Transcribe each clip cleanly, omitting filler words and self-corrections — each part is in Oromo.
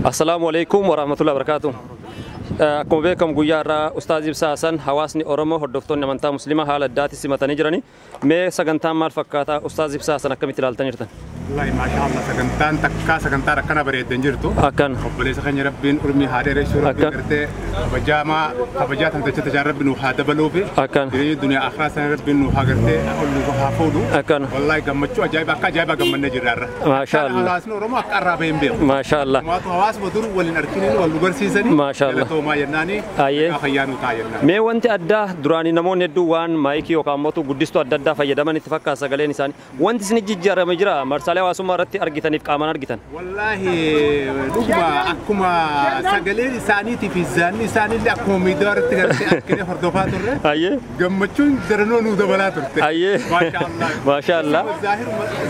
Assalaamu alaikum warahmatullahi wabarakatuh. Akkuma beekamu guyyaa irraa Ustaaz Ibsaa Hasan hawaasni Oromoo hordoftoonni amantaa Musliimaa haala addaatti simatanii jirani. Mee sagantaan maal fakkaata? Ustaaz Ibsaa Hasan akkamitti ilaaltanii jirtan? Wallahi maasha Allah sagantaan takkaa sagantaan akkana bareeddan jirtu. Akkan. Obboleessa keenya Rabbiin urmii haa dheeressu Rabbiin gartee kabajaamaa kabajaa tan dachata jaan Rabbiin nu haa dabaluufi. Akkan. Jireenya duniyaa akhiraa sana Rabbiin nu haa gartee ol nu haa fuudhu. Akkan. Wallahi gammachuu ajaa'iba akka ajaa'iba gammannee jirra irra. Maasha Allah. Hawaasni Oromoo akka arraa baheen beeku. Maasha Allah. Waatu hawaasuma dur waliin arginiin wal nu barsiisanii. Maasha Allah. Galatoomaa jennaani. Ayyee. Fayyaa nu ta'a jennaan. Mee wanti addaa duraanii namoonni hedduu waan maayikii yookaan immoo guddistuu adda addaa fayyadaman itti fakkaata sagaleen isaanii. Wanti isin jijjiirame jira marsaalee hawaasummaa irratti argitaniif qaamaan argitan. Wallahi dhuguma akkuma sagaleen isaaniitii fi zaanni isaaniillee akkuma miidiyaa irratti gartee arginee hordofaa turre. Ayyee. Gammachuun daranoo nu dabalaa turte. Ayyee. Maasha Allah. Maasha Allah.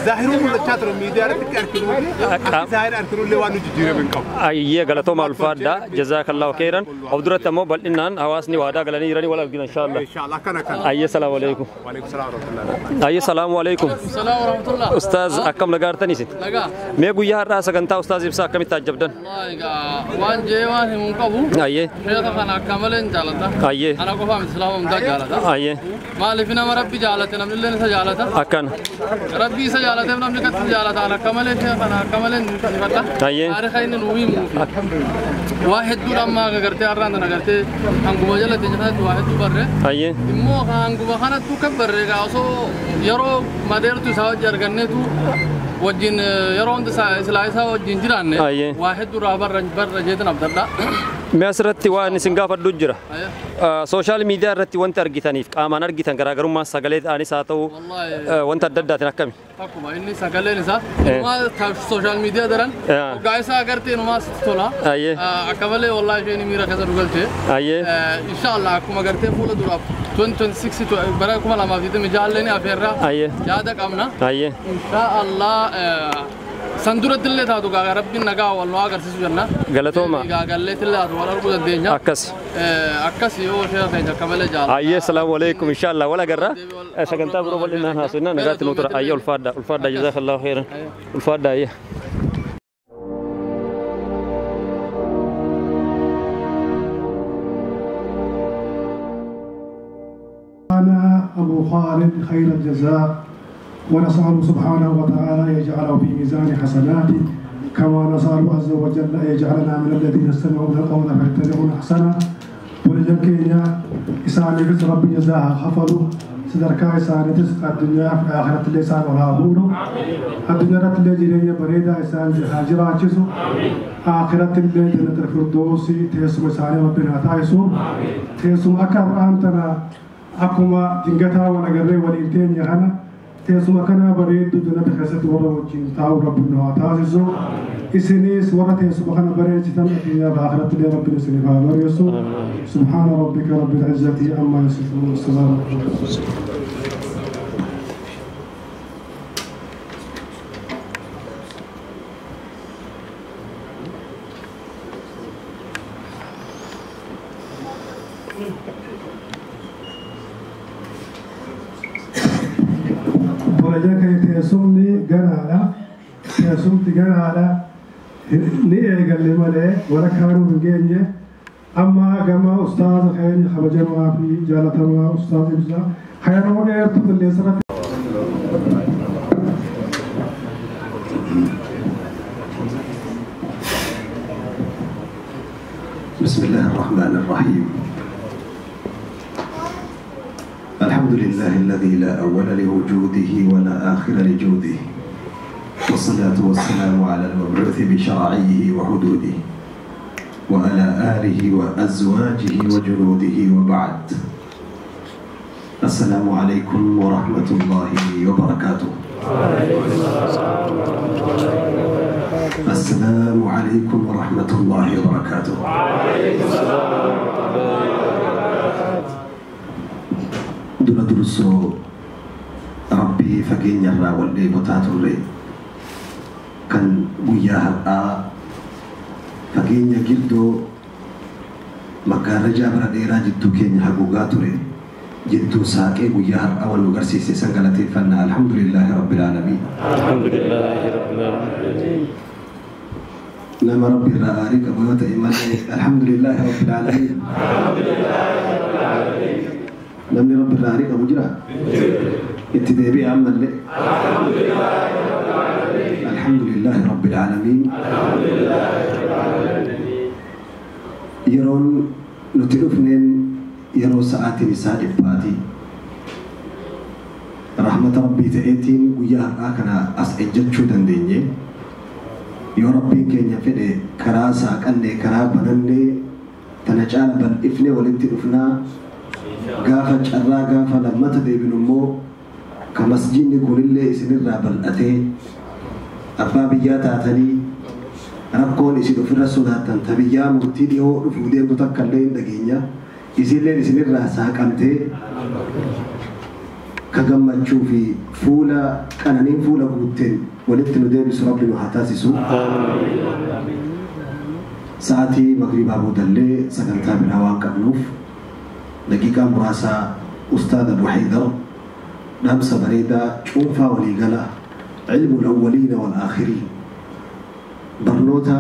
Zaahiruu mul'achaa ture miidiyaa irratti arginuu akka zaahira arginullee waan nu jijjiirame hin qabu. Ayyee galatooma ulfaadhaa jazaakallahu khairan. Of duratti ammoo bal'inaan hawaasni waadaa galanii jiranii wal argina inshallah. Inshallah akkana akkana. Ayyee salaamu alaikum. Waalaikum salaam warahmatullahi. Ayyee salaamu alaikum. Salaam warahmatullah. Ustaaz akkam nagaartanii isin? Nagaa. Mee guyyaa har'aa sagantaa Ustaaz Ibsaa akkamitti ajjabdan? Wallahi egaa waan jee waan himuun qabu. Ayyee. Sheekha kana akka malee hin jaalata. Ayyee. Ana qofaa miti islaama hundaa jaalata. Ayyee. Maaliif nama Rabbi jaalate namni illee isa jaalata. Akkana. Rabbi isa jaalateef namni katti jaalata. Ana akka malee sheekha kana akka malee hin dinqisiifadha. Ayyee. Taariika inni nuu himuufi. Waa hedduudha ammaa agartee har'aan tana agartee hanguma jala teenya waa hedduu barre. Ayyee. Immoo hanguma kanattuu kan barre egaa osoo yeroo madeertu isaa wajji arganneetu wajjin yeroo hundi silaa isaa wajjin jiraanne waa hedduu irraa barra barra jeetin abdadha. Mee asirratti waan isin gaafadhu jira. Sooshaal miidiyaa irratti wanti argitaniif qaamaan argitan garaagarummaa sagalee ta'anis haa ta'u wanta adda addaatiin akkami? Akkuma inni sagaleen isaa numaa sooshaal miidiyaa daran hoggaa isaa agartee numaa sitti tola. Akka malee wallahi isheen miira keessa nu galchee. Inshallah akkuma gartee fuula duraaf 2026 bara 2026 ni afeerra yaada qabna. Inshallah sanduratti illee taatu gaa Rabbiin nagaa wal nu agarsiisu jenna. Galatooma. Gaa galleetti illee taatu wal arguu dandeenya. Akkas. Akkas yoo sheekha keenya akka malee jaalata. Ayyee salaamu alaikum inshallah wal agarra. Sagantaa biroo bal'inaan haasofna nagaatti nu tura. Ayyee ulfaadha ulfaadha jazaakallahu khairan. Ulfaadha ayyee. أنا أبو خالد خير الجزاء ونسأله سبحانه وتعالى أن يجعله في ميزان حسناته كما نسأله عز وجل أن يجعلنا من الذين يستمعون القول فيتبعون أحسنه. ولجنكينا إساني بس ربي جزاها خفلوا سدركا إساني تسقى الدنيا في آخرة اللسان ولا هورو الدنيا اللي جرينيا بريدة إسان هاجرة جزو آخرة اللي جنة الفردوس تيسو إساني ربنا تايسو تيسو أكبر أنتنا أكما دينغتا ونغري ولينتين يهنا teessuma kana bareeddu jannata keessatti warra wajjin taa'u Rabbiin nu haa taasisu. Isinis warra teessuma kana bareechitan addunyaa fi akhiratti illee Rabbiin isiniif haa bareessu. Subhaana rabbika rabbil izzati amma yasifuun. Assalaamu alaikum. Teessumni ganaadha. Teessumti ganaadha. Ni eegalle malee walakkaanuu hin geenye. Amma gama ustaaza keenya kabajamaa fi jaalatamaa ustaaz Ibsaa yeroo dheertuu qilleensarratti. بسم الله الرحمن الرحيم. الحمد لله الذي لا أول لوجوده ولا آخر لجوده، والصلاة والسلام على المبعوث بشرعيه وحدوده وعلى آله وأزواجه وجنوده، وبعد. السلام عليكم ورحمة الله وبركاته. السلام عليكم ورحمة الله وبركاته. Dura dursoo Rabbii fageenya irraa wal dheebotaa turre kan guyyaa har'aa fageenya giddoo maggaarrajaa bara dheeraa jidduu keenya haguugaa ture jidduu saaqee guyyaa har'aa wal nu garsiise san galateeffannaa. Alhamdulillaahi rabbil aalamiin. Alhamdulillaahi rabbil aalamiin. Nama Rabbi irraa aarii qabu yoo ta'e malee alhamdulillahi rabbil aalamiin. Namni Rabbi irraa aarii qabu jira? Itti deebi'e ammallee. Alhamdulillahi rabbil aalamiin. Yeroon nuti dhufneen yeroo sa'aatiin isaa dhibbaati. Rahmata Rabbii ta'eetiin guyyaa har'aa kana as ejjechuu dandeenye. Yoo Rabbiin keenya fedhe karaa saaqannee karaa banannee tana caala bal'ifnee walitti dhufnaa gaafa carraa gaafa lammata deebinu immoo ka masjidni kunillee isinirraa bal'atee abbaa biyyaa taatanii rakkoon isin ofirra sodaattan ta biyyaa murtii dhiyoo dhufuu deemtu takka illee hin dhageenya isinilleen isinirraa saaqamtee ka gammachuu fi fuula qananiin fuula guutteen walitti nu deebisu Rabbi nu haa taasisu. Sa'aatii magriibaa boodallee sagantaa biraa waan qabnuuf daqiiqaa muraasa Ustaad Abu Haydar dhaamsa bareedaa cuunfaa waliigala cilmul awwaliina wal aakhiriin barnoota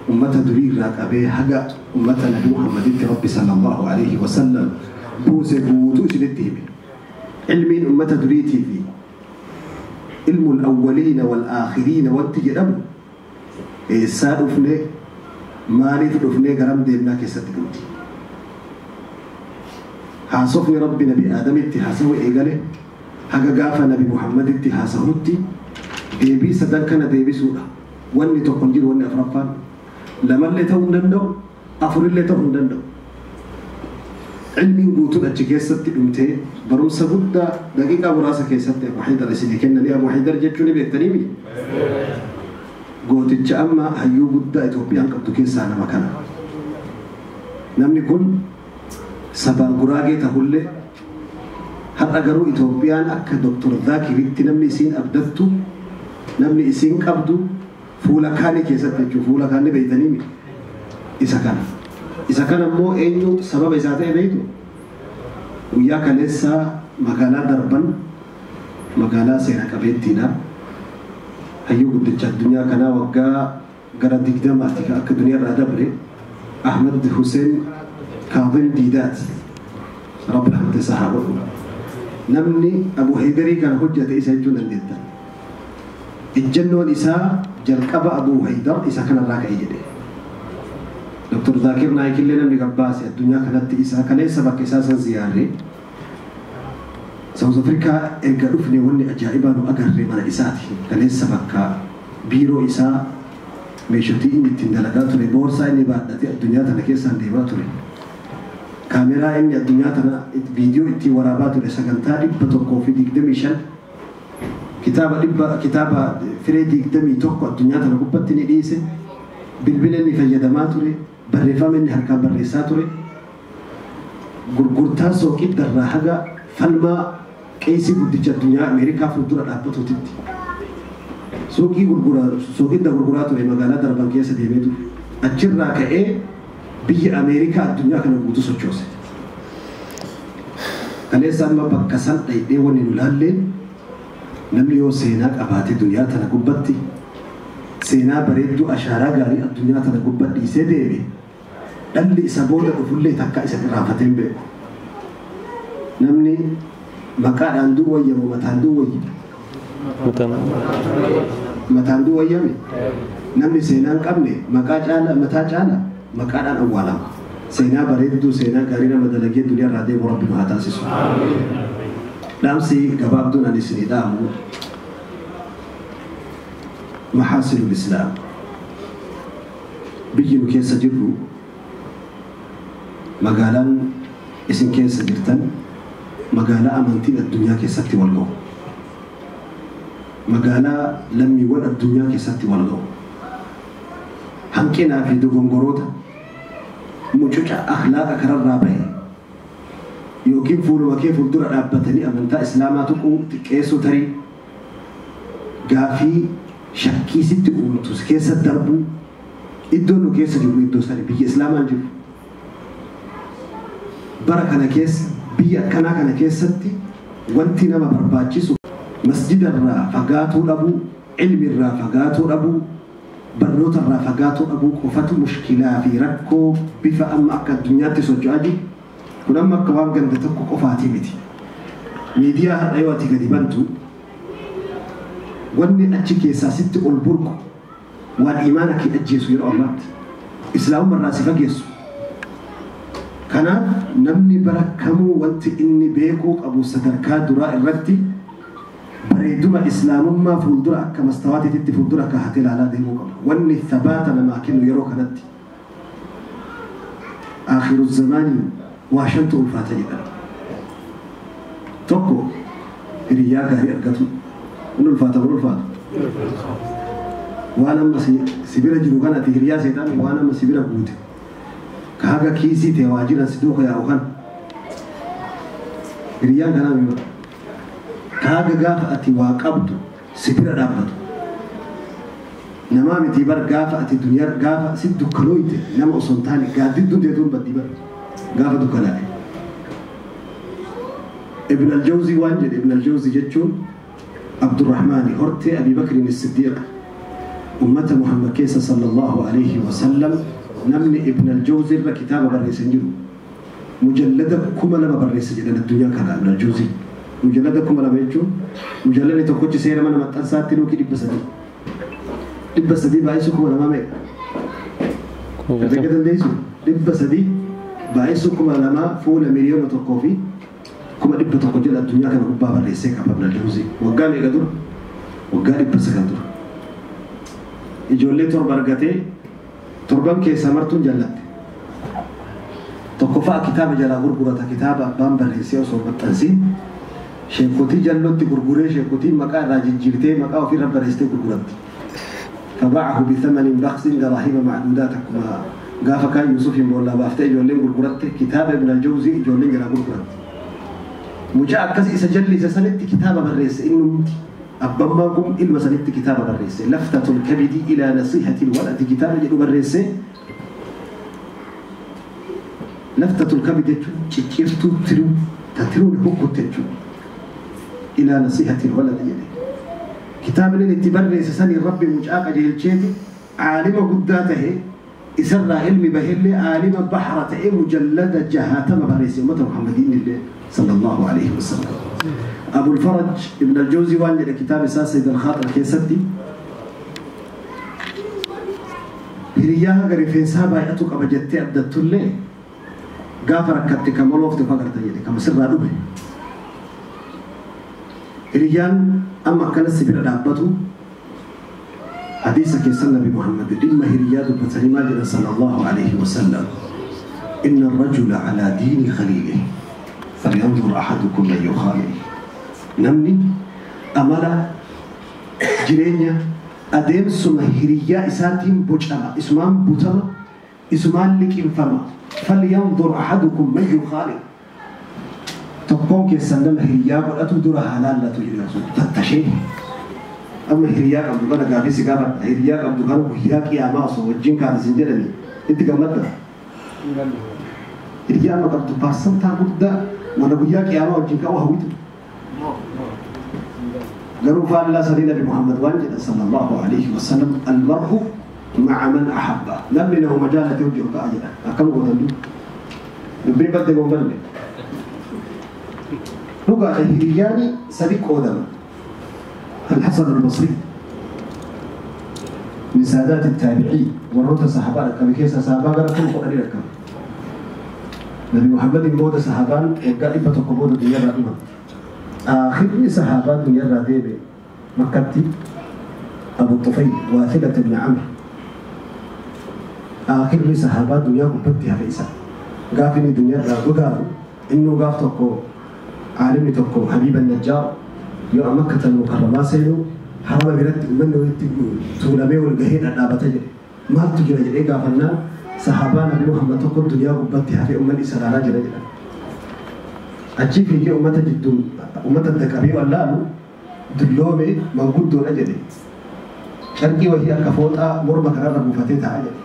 ummata durii irraa qabee haga ummata Nabi Muhammaditti Rabbi sallallahu alaihi wasallam buuse guutuu isinitti hime. Cilmiin ummata duriitii fi ilmul awwaliina wal aakhiriina wanti jedhamu eessaa dhufne maaliif dhufnee garam deemnaa keessatti dhumti. Haasofni Rabbi Nabi Aadamitti haasawu eegale haga gaafa Nabi Muhammaditti haasahutti deebii sadan kana deebisuudha. Wanni tokko hin jiru wanni afuraffaan lamallee ta'uu hin danda'u afurillee ta'uu hin danda'u. Cilmiin guutuun achi keessatti dhumtee barumsa guddaa daqiiqaa muraasa keessatti Abu Haydar isinii kennanii. Abu Haydar jechuun ni beektanii miti? Gooticha amma hayyuu guddaa Itoophiyaan qabdu keessaa nama kana. Namni kun sabaan Guraagee ta'ullee har'a garuu Itoophiyaan akka Dr. Zaakiritti namni isiin abdattu namni isiin qabdu fuula kaanii keessatti jechuun fuula kaanii beektanii miti? Isa kana. Isa kana immoo eenyu sababa isaa ta'e beektu? Guyyaa kaleessaa magaalaa Darban magaalaa seera qabeettiidha. Hayyuu guddicha addunyaa kanaa waggaa gara 20 akka duniyaa irraa dabre Ahmad Hussein Kaadhim Diidaati. Rabbi rahmata isaa haa godhu. Namni Abu Haydarii kana hojjete isa jechuu dandeetta. Ejjennoon isaa jalqaba Abu Haydar isa kanarraa ka'e jedhe. Dr. Zaakir Naayik illee namni gabbaase addunyaa kanatti isaa kaleessa bakka isaa san ziyaarre. South Africa erga dhufne wanni ajaa'ibaa nu agarre mana isaati. Kaleessa bakka biiroo isaa meeshaalee inni ittiin dalagaa ture boorsaa inni baadhatee addunyaa tana keessaan deemaa ture. Kaameraa inni addunyaa tana viidiyoo ittiin waraabaa ture sagantaa 125 kitaaba firee 21 addunyaa tana gubbatti ni dhiise. Bilbila inni fayyadamaa ture barreeffama inni harkaan barreessaa ture gurgurtaa sooqiddarraa haga falmaa qeesii guddicha addunyaa Ameerikaa fuuldura dhaabbatuutitti. Suuqii sooqidda gurguraa ture magaalaa Darban keessa deemee ture. Achirraa ka'ee biyya Ameerikaa addunyaa kana guutuu sochoose. Kaleessa amma bakka san dhayidhee wanni nu laalleen namni yoo seenaa qabaate duniyaa tana gubbatti seenaa bareedduu ashaaraa gaarii addunyaa tana gubbatti dhiisee deeme dhalli isa booda dhufullee takka isa irraanfatee hin beeku. Namni maqaadhaan du'u wayyamu mataan du'u wayyamu. Mataan du'u wayyame namni seenaa hin qabne maqaa caala mataa caala maqaadhaan awwaalama. Seenaa bareedduu seenaa gaarii nama dalagee duniyaa irraa deemu Rabbi nu haa taasisu. Dhaamsi gabaabduun ani isinii dhaamu mahaasinul Islaam. Biyyi nu keessa jirru magaalaan isin keessa jirtan magaalaa amantiin addunyaa keessatti wal ga'u. Magaalaa lammiiwwan addunyaa keessatti wal ga'u. Hanqinaa fi dogongoroota mucuca akhlaaqa kararraa bahe yookiin fuuluma kee fuuldura dhaabbatanii amantaa Islaamaa tuquu xiqqeessuu tarii gaafii shakkii sitti uumtu keessa darbuu iddoo nu keessa jirru iddoo sani biyya Islaamaan jiru. Bara kana keessa biyya akkanaa kana keessatti wanti nama barbaachisu masjidarraa fagaatuu dhabuu, ilmirraa fagaatuu dhabuu, Barnoota irraa fagaatuu dhabuu qofatu mushkilaa fi rakkoo bifa amma akka addunyaatti socho'aa jiru. Kun amma akka waan ganda tokko qofaatii miti. Miidiyaa har'a yoo ati gadi bantu wanni achi keessaa sitti ol burqu waan imaana kee ajjeesu yeroo ammaatti. Islaamummaa irraa si fageessu. Kanaaf namni bara kamuu wanti inni beekuu qabu sadarkaa duraa irratti bareeduma islaamummaa fuuldura akka mastawaatiitti fuuldura kaa'atee ilaalaa deemuu qaba. Wanni thabaata namaa kennu yeroo kanatti. Akhiru zamaanii waa shantu ulfaata jedhama. Tokko hiriyyaa gaarii argatu. Inni ulfaata kun ulfaatu. Waan amma si bira jiru kanatti hiriyyaa seetaan waan amma si bira guute. Ka haga kiisii ta'e waa jiran si duuka yaa'u kan. Hiriyyaan kanaa mima. Ka haga gaafa ati waa qabdu si bira dhaabbatu. Namaa miti bar gaafa ati duniyaa gaafa si dukkanooyte nama osoo hin taane gaaddidduun teetuun baddi bar gaafa dukkanaa'e. Ibn al-Jawzi waan jedhe Ibn al-Jawzi jechuun Abdurrahmaani hortee Abi Bakrin Siddiiq ummata Muhammad keessa sallallahu alayhi wa sallam namni Ibn al-Jawzi irra kitaaba barreesse hin jiru. Mujallada 2000 barreesse jedhan addunyaa kana Ibn al-Jawzi. Mujallada 2000 jechuun mujalladni tokkochi seera mana maxxansaatti nuuki 300. 300 baay'isu 2000 meeqa? Herrega dandeessu? 300 baay'isu 2000 fuula 1,100,000 jedha addunyaa kana gubbaa barreessee qaba Ibn al-Jawzi. Waggaa meeqa dura? Waggaa 900 dura. Ijoollee torba argatee torban keessaa martuun jallatte. Tokkoffaa kitaaba jalaa gurgurata kitaaba abbaan barreessee osoo maxxansiin sheekotii jallootti gurguree sheekotii maqaa irraa jijjiirtee maqaa ofiirra barreessitee gurguratti. فباعه بثمن بخس دراهم معدودات كما قاف كان يوسف بولا بافتي جولين غرغرت كتاب ابن الجوزي جولين جلا غرغرت مجاء كسي سجل سنت كتاب بريس انه ابماكم علم سنت كتاب بريس لفتة الكبد الى نصيحة الولد كتاب جدو بريس لفتة الكبد تشيرتو ترو تترو حكو تجو الى نصيحة الولد يلي كتاب اللي تبرس سني ربي مجاك جهلشيتي عالم قداته إسر علمي بهلي عالم بحرة مجلد جهاتم بريس أمة محمدين الله صلى الله عليه وسلم. أبو الفرج ابن الجوزي وان كتاب سيد الخاطر كيستي هرياها غريفين سابا يأتوك أبجتي أبدت اللي غافر كتك مولوف تفكر تجيني كما سر ربي هريان أما كان السبيل دابته حديث كيسان النبي محمد إما هرياد بتسليما صلى الله عليه وسلم إن الرجل على دين خليله فلينظر أحدكم من يخالل. نمني أملا جرينيا أديم سما هريا إساتين بوجما إسمان بوتما إسمان لك إنفما فلينظر أحدكم من يخالل. تقوم كيسان هريا ولا تدور حلال لا تجري فتشي أما هريا عبد الله قابي سكابة هريا عبد الله وهي كي أما أصلا وجين كان سنجرني أنت كم لك هريا ما قبض بارسن تابوت ده وأنا ويا كي أما وجين كأوه هويت قالوا فعل الله سيدنا محمد وانجد صلى الله عليه وسلم المرء مع من أحبه لم له مجالة يوجه كأجله أكم قتلوا نبي بدي مبلغ لغة هرياني سبيك أودم الحسن البصري من سادات التابعين ورد صحابة كم كيس صحابة غير كل قرية كم نبي محمد بود صحابان وقال إبا تقبض الدنيا رحمة آخر صحابة دنيا راديبة مكتي أبو الطفيل واثلة بن عمرو آخر صحابة دنيا قبضتها في إسا قافني دنيا رادو إنه قاف تقو عالمي تقو حبيب النجار يو مكة المكرمة سيلو حرام برد منه تولمي والجهين النابة تجري ما تجري جري قافلنا صحابة نبي محمد تقول دنيا قبضتها في أمة الإسلام جري جري أجيب هي أمة جدون أمة الذكري ولا دلومي موجود دون أجري شرقي وهي كفوتا مرمى كرر مفاتيتها أجري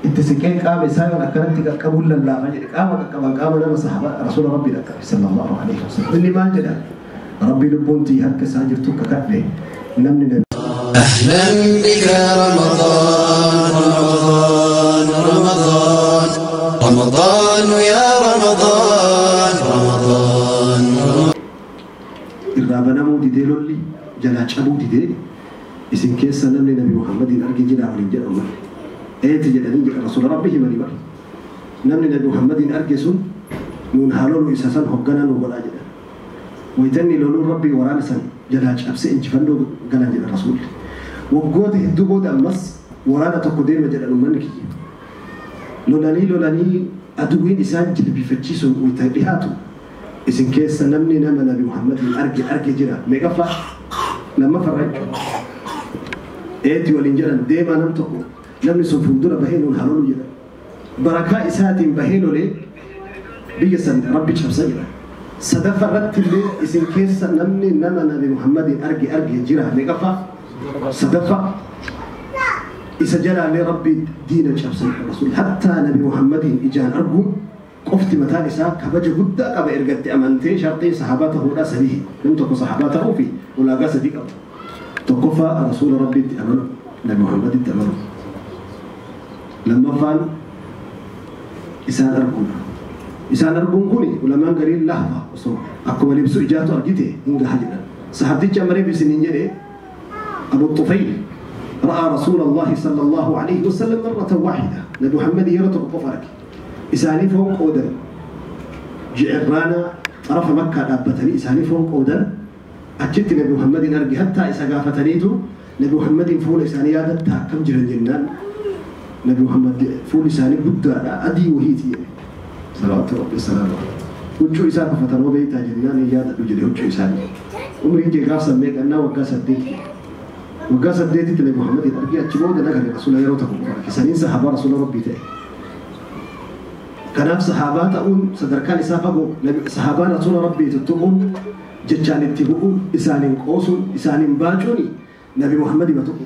التسكين قام يساوي أكلت قبول لا مجري قام قام قام لما صحابة رسول ربي لك صلى الله عليه وسلم اللي ما جرى ربي لبونتي هكا ساجرتك كأني نمني. أهلا بك رمضان. cabuu didee isin keessa namni Nabi Muhammadiin arge jira waliin jedha ummanni. Eeti jedhanii jedha rasuula rabbi himanii bara. Namni Nabi Muhammadiin arge sun nuun haa lolu isa san hoogganaa nu godhaa jedha. Waytanni loluun rabbii waraana san jalaa cabsee injifannoo galan jedha rasuulli. Waggoota hedduu booda ammas waraana tokko deema jedhan ummanni kiyya. Lolanii lolanii aduwwiin isaan jilbifachiisuun wayita dhiyaatu isin keessa namni nama Nabi Muhammadiin arge arge jira meeqaffaa lammaffarra jechuudha. Eeti waliin jedhan deemaa nam tokko namni sun fuuldura bahee nuun haa lolu jedhan. Barakaa isaatiin bahee lolee biyya san rabbi cabsa jedhan. Sadaffarratti illee isin keessa namni nama Nabi Muhammadiin arge arge jira meeqaffaa sadaffaa isa jalaallee rabbi diina cabsa jedha rasuulli. Hattaa Nabi Muhammadiin ijaan arguun qofti mataan isaa kabaja guddaa qaba ergatti amantee sharxii sahaabaa ta'uudhaa sadii namni tokko sahaabaa ta'uu fi ulaagaa sadii qaba. Tokkoffaa rasuula rabbiitti amanu Nabi Muhammaditti amanu. Lammaffaan isaan arguudha. Isaan arguun kun ulamaan gariin lafa osoo akkuma libsu ijaatu argite hin gaha jedhan. Sahaabtichi amma reef isiniin jedhe Abu Tufayl رأى رسول الله صلى الله عليه وسلم مرة واحدة نبي محمد يرى قفرك إساني فوق قودا جعرانا طرف مكة دابتني إساني فوق قودا أجدت نبي محمد أرجي حتى إسا قافتنيتو نبي محمد فول إساني يادتا كم جرن جنان نبي محمد فول إساني قد أدي وهيتي صلوات ربي السلام وجو إسان فتروا بيتا جنان يادا وجري وجو إساني عمري جي قاسا ميك أنا وقاسا ديتي وقاس الديتي نبي محمد أرجي أتشبود أنا رسول الله يروتكم إسانين صحابة رسول ربي تأي kanaaf sahaabaa ta'uun sadarkaan isaa fagoo sahaabaan rasuula rabbii tuttuquun jechaan itti bu'uun isaaniin qoosuun isaaniin baacuun Nabi Muhammadi matuqu.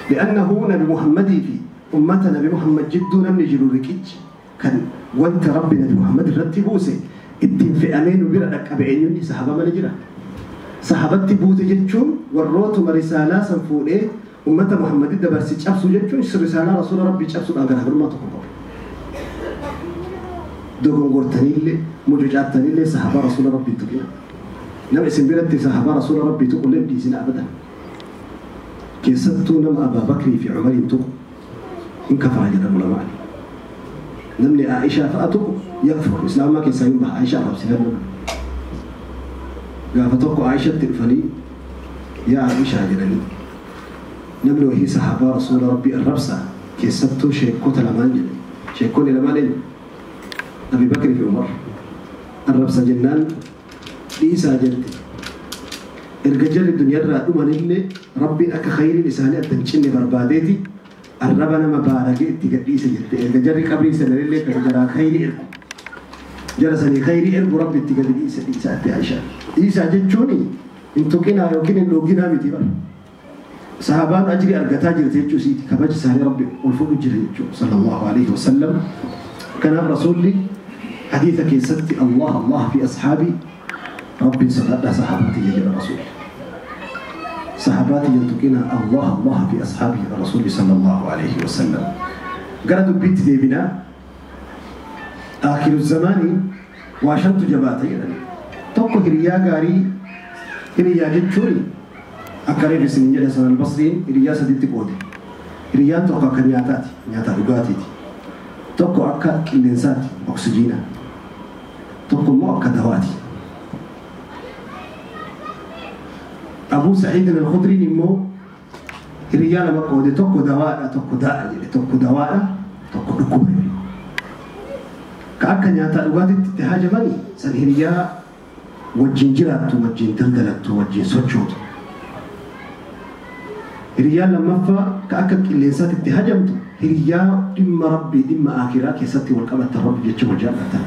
Li'annahu Nabi Muhammadii fi ummata Nabi Muhammad jidduu namni jiru riqichi kan wanta rabbi Nabi Muhammad irratti buuse ittiin fe'amee nu bira dhaqqabe eenyuun sahaabaa mana jira. Sahaabatti buute jechuun warrootuma risaalaa san fuudhee ummata Muhammadii dabarsi cabsu jechuun risaalaa rasuula rabbii cabsuudhaan garaagarummaa tokko qabu. Dogongortaniillee mucucaattaniillee sahaabaa rasuula rabbii tuqina. Nama isin biratti sahaabaa rasuula rabbii tuqullee dhiisina abadan. Keessattuu nama Abaa Bakrii fi Umariin tuqu hin kafara jedhamu lamaani. Namni Aishaa fa'a tuqu yakfur islaamaa keessaa hin baha Aishaa arrabsinaan nama. Gaafa tokko Aishatti dhufanii yaa Aishaa jedhanii namni wahii sahaabaa rasuula rabbii arrabsa keessattuu sheekota lamaan jedhe. Sheekonni lamaan eenyu? أبي بكر في عمر الرب جنان إيسا جنتي الرجال الدنيا رأوا اللي ربي أك خير إنسان أتنشني بربادتي الرب أنا ما بارك تيجي إيسا جنتي الرجال قبري سنة اللي كجرا خير إرب جلسني خير إرب ربي تيجي إيسا إيسا عائشة إيسا جتشوني إنتو كنا يمكن إنه كنا متبر صحابان أجري أرجتاجر تيجو سيد كبج سهل ربي والفوق جري صلى الله عليه وسلم كان رسولي حديثك كيستي الله الله في أصحابي ربي صلى صحابتي يا رسول صحاباتي ينطقنا الله الله في أصحابي الرسول صلى الله عليه وسلم قالوا بيت ديبنا آخر الزمان وعشان جباتي يعني توقع ريا قاري ريا جتشوري أكرر سنين جلسة البصرين ريا سديت قودي ريا توقع كنياتاتي نياتا لغاتي tokko akka qilleensaati oksijiina tokko immoo akka dawaati. Abuu Sa'iid al-Khudriin immoo hiriyaa lama qoode tokko dawaadha tokko daa'a jedhe tokko dawaadha tokko dhukkuba jedhe. Ka akka nyaataa dhugaatiitti itti haajamani san hiriyaa wajjin jiraattu wajjin daldalattu wajjin sochootu. Hiriyaa lammaffaa ka akka qilleensaatti itti haajamtu hiriyaa dhimma rabbii dhimma akiraa keessatti wal qabatan rabbi jecha wal jaallatan.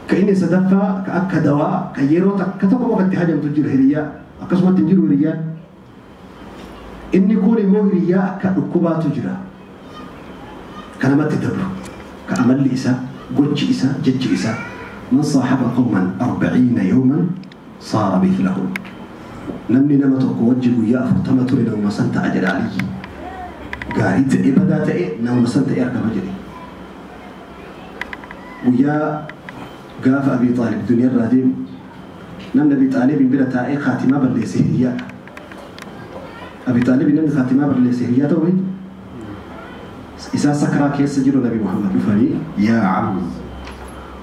Ka inni sadaffaa ka akka dawaa ka yeroo takka tokko qofatti hajamtu jira hiriyaa akkasumatti hin jiru hiriyaan. Inni kun immoo hiriyaa akka dhukkubaatu jira. Ka namatti dabru ka amalli isaa gochi isaa jechi isaa man saaxaba qawman 40 yawman saara mithlahum. Namni nama tokko wajji guyyaa 40 ture nama san ta'a jedha Aliyyi. Gaarii ta'e badaa ta'e nama san ta'e argama jedhe. Guyyaa gaafa Abii Xaalib duniyaarraa deemu Namni Abi Xaalibiin bira taa'ee khaatimaa balleesse hiriyyaadha. Abi Xaalibiin namni khaatimaa balleesse hiriyyaa ta'uu beektu? Isaa sakaraa keessa jiru Nabi Muhammad dhufanii yaa ammi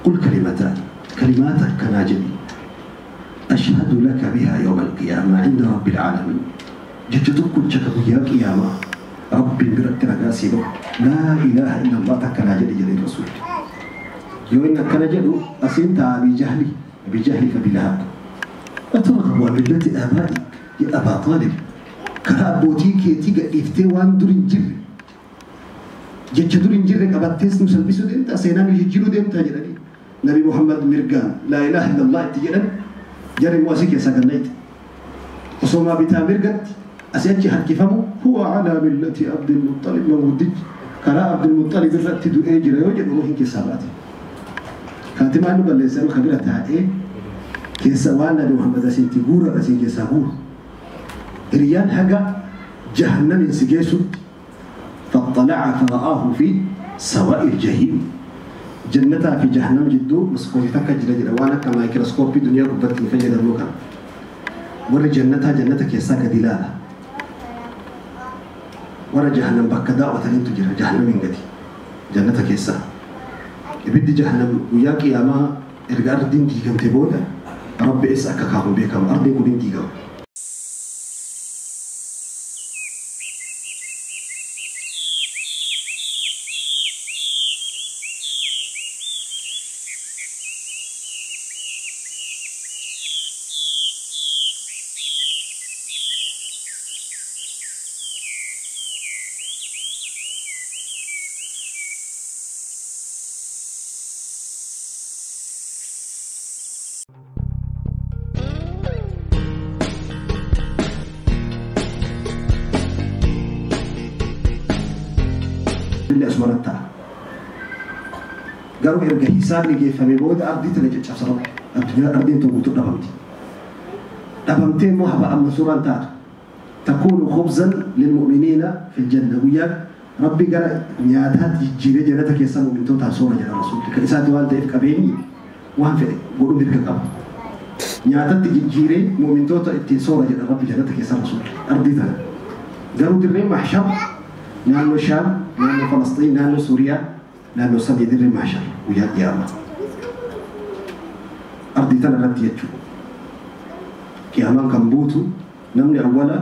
qul kalimataan kalimaata akkanaa jedhi ashhadu laka bihaa yawma alqiyaamaa inda rabbil aalamiin jecha tokkicha ka guyyaa qiyaamaa rabbiin biratti ragaa sii bahu laa ilaaha illa allah takkanaa jedhi jedheen rasuulli. Yoo inni akkana jedhu asiin ta'a Abii Jahli Abii Jahli fi Abii Lahab. أترغب عن ملة آبائك يا أبا طالب كرا أبوتي كيتي قديفتي وان دورين جر جتش دورين جر قبتيس نسلبسو ديمتا سينان يجيرو ديمتا جراني نبي محمد مرقان لا إله إلا الله تجران جري مواسيك يا ساقنيت وصوما بتا مرقت أسيتي حكي فمو هو على ملة عبد المطلب موجودج كرا عبد المطلب الرتد أجر يوجد روحك ساباتي كاتما أنه بل ليس خبيرة إيه keessa waan Nabi Muhammad asitti guura asii keessaa guuru. Hiriyaan haga jahannamin si geessutti faxxalaca fara'aahu fi sawaa'i aljahiim. Jannataa fi jahannam jidduu maskootii takka jira jedha waan akka maayikirooskooppii duniyaa gubbatti hin fayyadamnu kana. Warri jannataa jannata keessaa gadi ilaala. Warra jahannam bakka daawwataniitu jira jahannamin gadi jannata keessaa. Ibiddi jahannam guyyaa qiyaamaa erga ardiin diigamte booda ربي إسأك كاهم بكم أرضي كلين ديجا اللي أسمرتها قالوا إرجع حساب لي فمي بود أرضي تلجأ شخص ربي الدنيا أرضي تموت دبمتي دبمتي مو هبا أما سورة تاتو تكون خبزا للمؤمنين في الجنة وياك ربي قال نياتها تجيري جنتك يسمو من توتا سورة جل رسول كإسات والده إفك بيني وهم في قولوا بيرك قبل نياتها تجيري مؤمن توتا إتي سورة جل ربي جنتك يسمو رسول أرضي تلا قالوا درين محشر نانو شام نانو فلسطين نانو سوريا نانو سبي دري محشر ويا قيامة أرضي تنا رد يجو قياما كان بوتو نمني أولا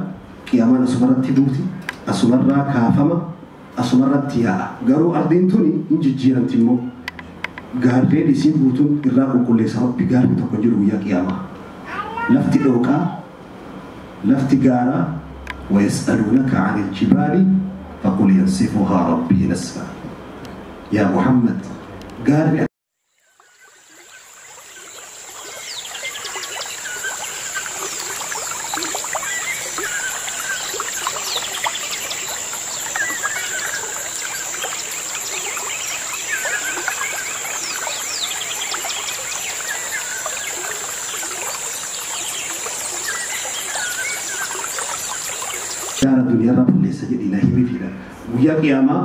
قياما أسمرت تبوتي أسمرا كافما أسمرت تيا قالوا أرضين توني إنجي جيران تيمو قارين يسين بوتون إراقو كل سرب بقارب تكونجر ويا قيامة لفتي أوكا لفتي قارا ويسألونك عن الجبال فقل ينسفها ربي نسفا يا محمد قال دار الدنيا رب ليس إلهي فينا ويا قيامة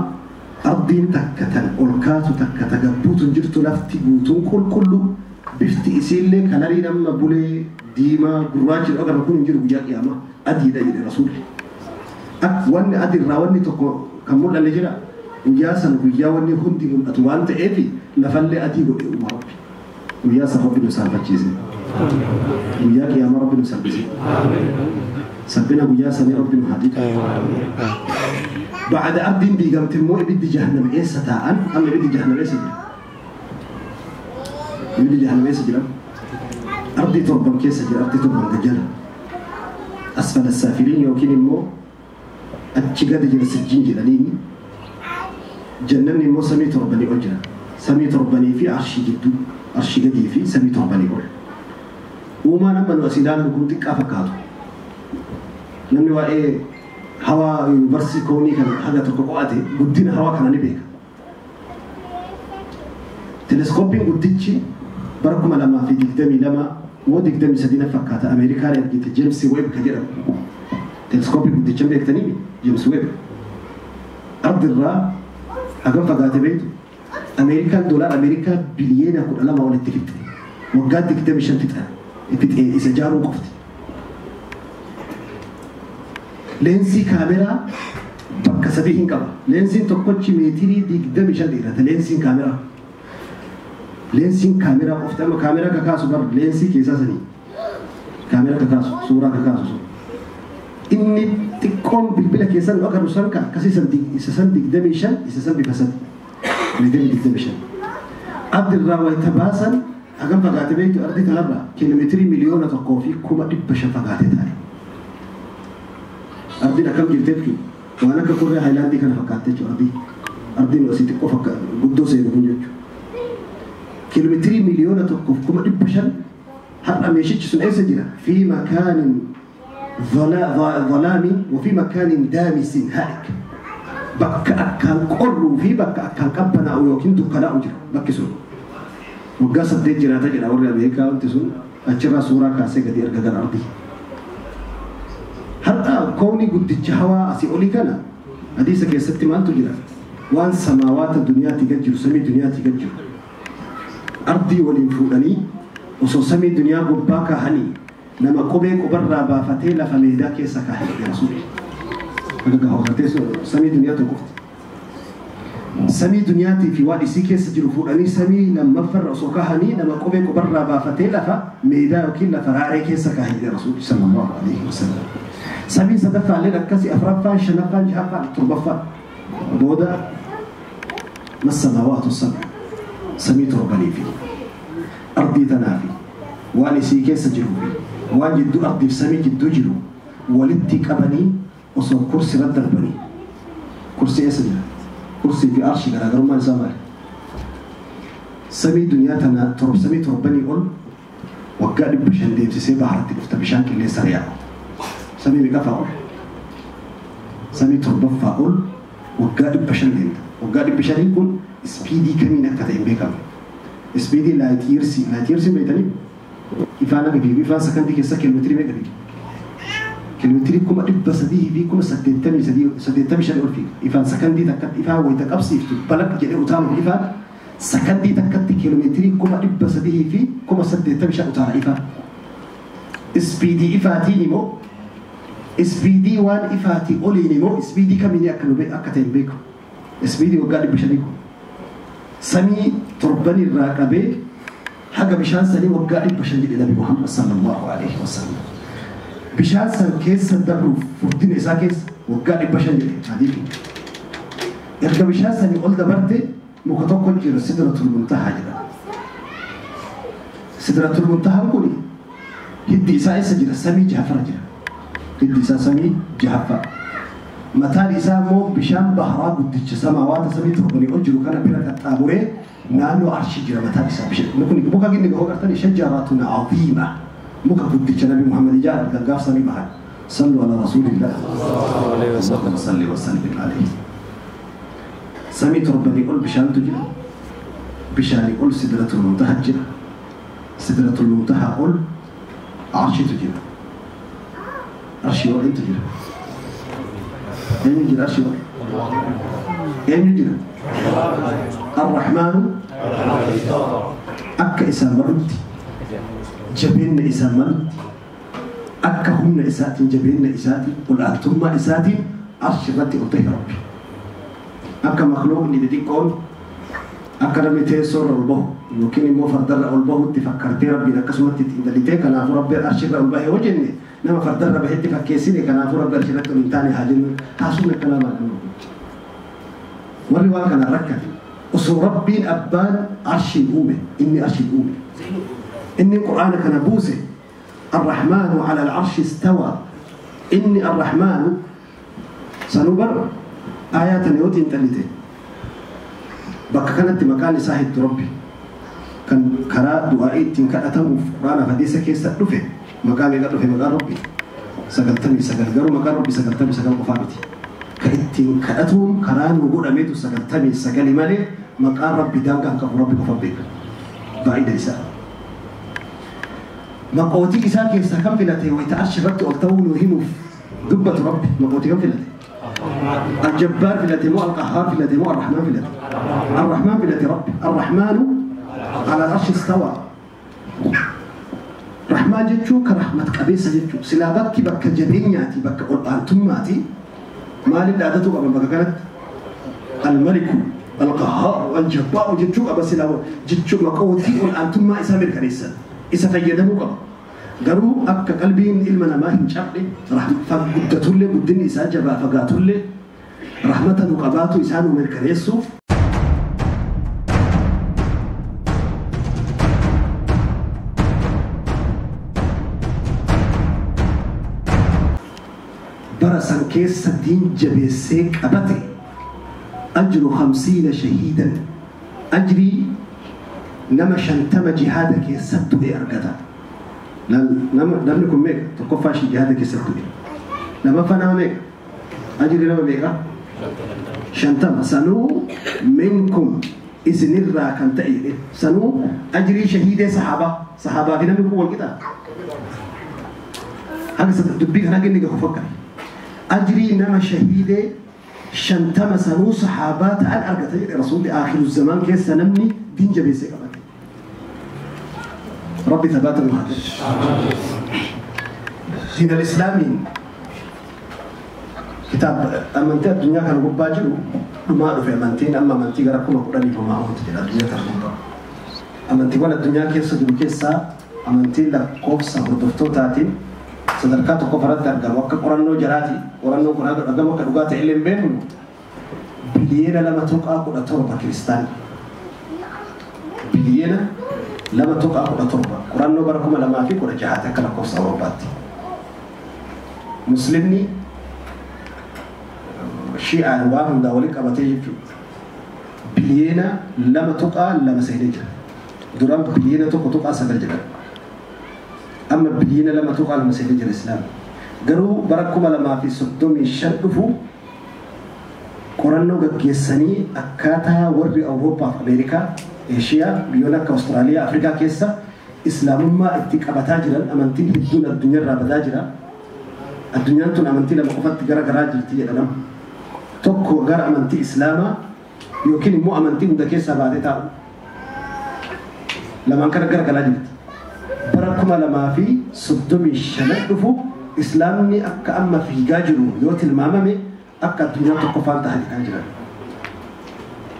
أرضين تكتن أولكات تكتا قبوت جرت لفتي قوتون كل كله بفتي إسيل لك هلالي لما بولي ديما قراج الأقر بكون جرو ويا قيامة أدي دا جري رسول واني أدي الراواني تكو كمول اللي جرى ويا سن ويا واني هندي من أتوان تأفي لفلي أدي قول أم ربي ويا سن ربي نسان فتشيزي ويا قيامة ربي نسان بزي سبنا ويا سن ربي نهديك بعد أرض بيقام تمو إبدي جهنم إيه ستاء أم إبدي جهنم إيه سجل إبدي جهنم إيه سجل أرضي تربم كيس سجل أرضي تربم دجل أسفل السافلين يوكين مو أتشقاد جل سجين جلاليني جنبني مو سمي تربني أجرا سمي تربني في عرشي جدو عرشي قدي في سمي تربني أول وما نما نوسيلان بكون تك أفكاتو نمني وإيه هوا يونيفرسي كوني كان حاجة تقوقاتي قدينا هوا كان نبيك تلسكوبين قديتشي بركم لما في دقدمي لما مو دقدمي سدينا فكاتا أمريكا رجيت جيمس ويب كثيرا تلسكوبين قديتشي بيك تاني جيمس ويب أرض الرا أقام فكاتا بيتو أمريكا دولار أمريكا بليون كل لما ولدت تفت وقعد دقدمي شنتت Isa ijaaruu qofti. Leensii kaameraa bakka sadii hin qaba. Leensiin tokkochi meetirii 25 dheerata leensiin kaameraa. Leensiin kaameraa qofti amma kaameraa kakaasu bar leensii keessaa sanii. Kaameraa kakaasu suuraa kakaasu sun. Inni xiqqoon bilbila keessan nu agarru san ka akkasii san isa san 25 isa san bifa sadi. Meetirii 25. Abdirraa wayita baasan hagam fagaate beektu ardii kanarraa kiiloomeetirii 1,500,000 fagaatee taa'e. Ardiin akkam jirti jechuudha. Waan akka kurree haayilaandii kana fakkaatte jechuudha ardii. Ardiin asii xiqqoo fakkaatu guddoo seenu kun jechuudha. Kiiloomeetirii 1,500,000 har'a meeshichi sun eessa jira? Fi makaanin dhalaami wa fi makaanin daamisin haa'ik. Bakka akkaan qorruu fi bakka akkaan qabbanaa'u yookiin dukkanaa'u jira bakki sun. Waggaa 8 jiraata jedha warri Ameerikaa wanti sun achirraa suuraa kaasee gadi erga gara ardii. Har'a kooni guddicha hawaa asii olii kana hadiisa keessatti maaltu jira? Waan samaawaata duniyaatii gad jiru, samii duniyaatii gad jiru. Ardii waliin fuudhanii osoo samii duniyaa gubbaa kaahanii nama qubee qubarraa baafatee lafa meedaa keessa kaahee jira rasuulli. Akka gahootee samii duniyaa tokkofti. Samii duniyaatii fi waan isii keessa jiru fuudhanii samii lammaffarra osoo kaahanii nama qubee qubarraa baafatee lafa meedaa yookiin lafa raaree keessa kaahee jira rasuulli sallallahu alaihi wasallam. Samiin sadaffaalleen akkasii afuraffaan shanaffaan jahaffaan torbaffaan booda massamaawaatu sab'a samii torbanii fi ardii tanaa fi waan isii keessa jiruu fi waan jidduu ardiif samii jidduu jiru walitti qabanii osoo kursi irra darbanii kursi eessa jira? Kursii fi arshii garaagarummaan isaa maali? Samii duniyaa tana samii torbanii ol waggaa 500 deemsisee baharatti dhufta bishaan qilleensa yaa'u. Samii meeqaffaa ol? Samii torbaffaa ol waggaa 500 deemta. Waggaa 500 kun ispiidii kamiin akka ta'e hin beekamne. Ispiidii laayit yiirsii beektanii ifaan akka fiigu ifaan sakandii keessa kiiloomeetirii meeqa fiiga? Kiiloomeetirii 383,085 ol fiiga. Ifaan sakandii takkatti ifaan wayita qabsiiftu balaq jedhee utaaluuf ifaan sakandii takkatti kiiloomeetirii 385,085 utaala ifaan. Ispiidii ifaatiin immoo ispiidii waan ifaatii oliin immoo ispiidii kamiin akka ta'e hin beeku. Ispiidii waggaa 500 kun. Samii torban irraa qabee haga bishaan sanii waggaa 500 jedhe Nabi Muhammad sallallahu alaihi wasallam. Bishaan san keessa dabruuf furdina isaa keessa waggaa 500 jedhe hadiisi. Erga bishaan sanii ol dabarte muka tokko jira sidratul muntahaa jedhama. Sidratul muntahaan kun hiddi isaa eessa jira? Samii jahaffara jira. Hiddi isaa samii jahaffaa. Mataan isaa immoo bishaan baharaa guddicha samaawaata samii torbanii ol jiru kana bira qaxxaamuree naannoo arshii jira mataan isaa bishaan. Kun muka inni gahoo gartanii shajaraatun aziima. Muka guddicha Nabi Muhammad ijaaran kan gaaf samii bahan. Sallu ala rasuulillah. Salli wa sallim alayhi. Samii torbanii ol bishaantu jira. Bishaanii ol sidratul muntahaa jira. Sidratul muntahaa ol arshiitu jira. Arshii ol intu jira. Eenyu jira arshii ol? Eenyu jira? Arrahmaanu akka isaan malutti jabeenna isaan malutti akka humna isaatiin jabeenna isaatiin ol'aantummaa isaatiin arshi irratti ol ta'e Rabbi. Akka makhluuqni xixiqqoon akka namni teessoo irra ol bahu yookiin immoo fardarra ol bahutti fakkaatee Rabbiin akkasumatti ittiin dalitee kanaafuu Rabbi arshi irra ol bahe yoo jenne nama fardarra bahetti fakkeessine kanaafuu Rabbi arshi irratti ol hin taane haa jennu haasofni akkanaa maal nama warri waan kanaan rakkate osoo Rabbiin abbaan arshiin uume inni arshiin uume inni qur'aana kana buuse arrahmaanu ala al'arshi istawaa inni arrahmaanu sanuu bar aayaa tana yoo xiinxalite bakka kanatti maqaan isaa hedduu Rabbi kan karaa du'aa'ii ittiin kadhatamuuf qur'aanaaf hadiisa keessa dhufe maqaa meeqa dhufe maqaan Rabbi 99 garuu maqaan Rabbi 99 qofaa miti kan ittiin kadhatuun karaa nu godhameetu 99 malee maqaan Rabbi daangaa hin qabu Rabbi qofa beeka baay'ina isaa. Maqootii isaa keessaa kan filate wayita arshi irratti ol ta'uu nu himuuf dubbatu Rabbi maqootii kan filate. الجبار في مو القهار في مو الرحمن في الرحمن في ربي الرحمن على العرش استوى. Rahmaa jechuun ka rahmat qabeessa jechuudha. Silaa bakki bakka jabeenyaati bakka ol aantummaati maaliin dhaadatu qaban bakka kanatti? Al-Maliku, Al-Qahhaaru, Al-Jabbaaru jechuu qaba silaa jechuu maqootii ol aantummaa isaa mirkaneessan isa fayyadamuu qaba. Garuu akka qalbiin ilma namaa hin cabne guddatullee guddinni isaa jabaa fagaatullee rahmata nu qabaatu isaa nu mirkaneessuuf bara san keessa diin jabeessee qabate ajru 50 shahiidan ajrii nama 50 jihaada keessatti du'e argata. Namni kun meeqa? Tokkoffaa ishii jihaada keessatti du'e. Lammaffaa nama meeqa? Ajrii nama meeqa? 50. Sanuu minkum isinirraa kan ta'e jedhe. Sanuu ajrii shahiidee sahaabaa. Sahaabaa fi namni kun wal qixaa? Haga dubbii kana inni gahu fakkaata. Ajrii nama shahiidee 50 sanuu sahaabaa ta'an argata jedhe rasuulli aakhiru zamaan keessa namni diin jabeessee qabate. Rabbi thabaata nu haa kennu. Diin al-Islaamiin kitaaba amantii addunyaa kana gubbaa jiru dhumaa dhufe amantiin amma amantii gara 10,000 jedha addunyaa kana gubbaa. Amantiiwwan addunyaa keessa jiru keessaa amantiin lakkoofsa hordoftootaatiin sadarkaa tokko irratti argamu akka qorannoo jaraati. Qorannoo kun argamu akka dhugaa ta'e illee hin beeknu. Biliyeena 2.17 kiristaanni. Biliyeena 2.17 qorannoo bara 2016 akka lakkoofsa Awurooppaatti. Muslimni shi'aan waan hundaa waliin qabatee jechuudha. Biliyeena 2.2 seenee jira. Duraan biliyeena 1.9 jedhama. Amma biliyeena 2.2 seenee jira Islaam. Garuu bara 2035 dhufu qorannoo gaggeessanii akkaataa warri Awurooppaa fi Ameerikaa, Eeshiyaa, biyyoonni akka Awustiraaliyaa, Afrikaa keessa Islaamummaa itti qabataa jiran amantiin hedduun addunyaarraa badaa jira. Addunyaan tun amantii lama qofatti gara garaa jirti jedhama. Tokko gara amantii Islaamaa yookiin immoo amantii hunda keessaa baatee taa'u. Lamaan kana gara galaa jirti. Bara 2035 dhufu Islaamni akka amma fiigaa jiru yoo tilmaamame akka addunyaa tokkoffaan ta'anii kan jiran.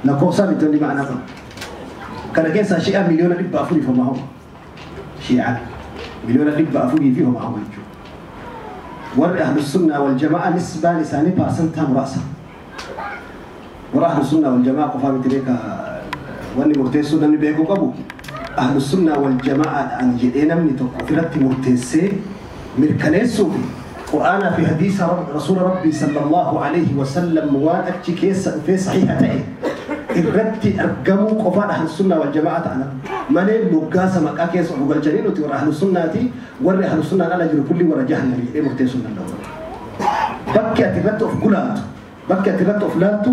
Lakkoofsaan itti ma'anaa qaba. Kana keessaa shi'aa miliyoona 400 homaa homa. Shi'aa miliyoona 400 fi homaa homa jechuudha. Warri ahlus sunnaa wal jamaa nisbaan isaanii paasantaa muraasa. Warra ahlus sunnaa wal jamaa qofaa miti beeka wanni murteessuu namni beekuu qabu. Ahlus sunnaa wal jamaa'aadhaan jedhee namni tokko ofirratti murteessee mirkaneessuu fi Qur'aanaa fi hadiisa rasuula rabbii sallallahu alaihi wasallam waan achi keessa dhufee sahiha ta'e irratti argamuu qofaan ahlus sunnaa wal jamaa ta'an malee moggaasa maqaa keessa of galchanii nuti warra ahlus sunnaati warri ahlus sunnaan ala jiru kulli warra jahannami jedhee murteessuu hin danda'u. Bakki ati irratti of gulaaltu bakki ati irratti of laaltu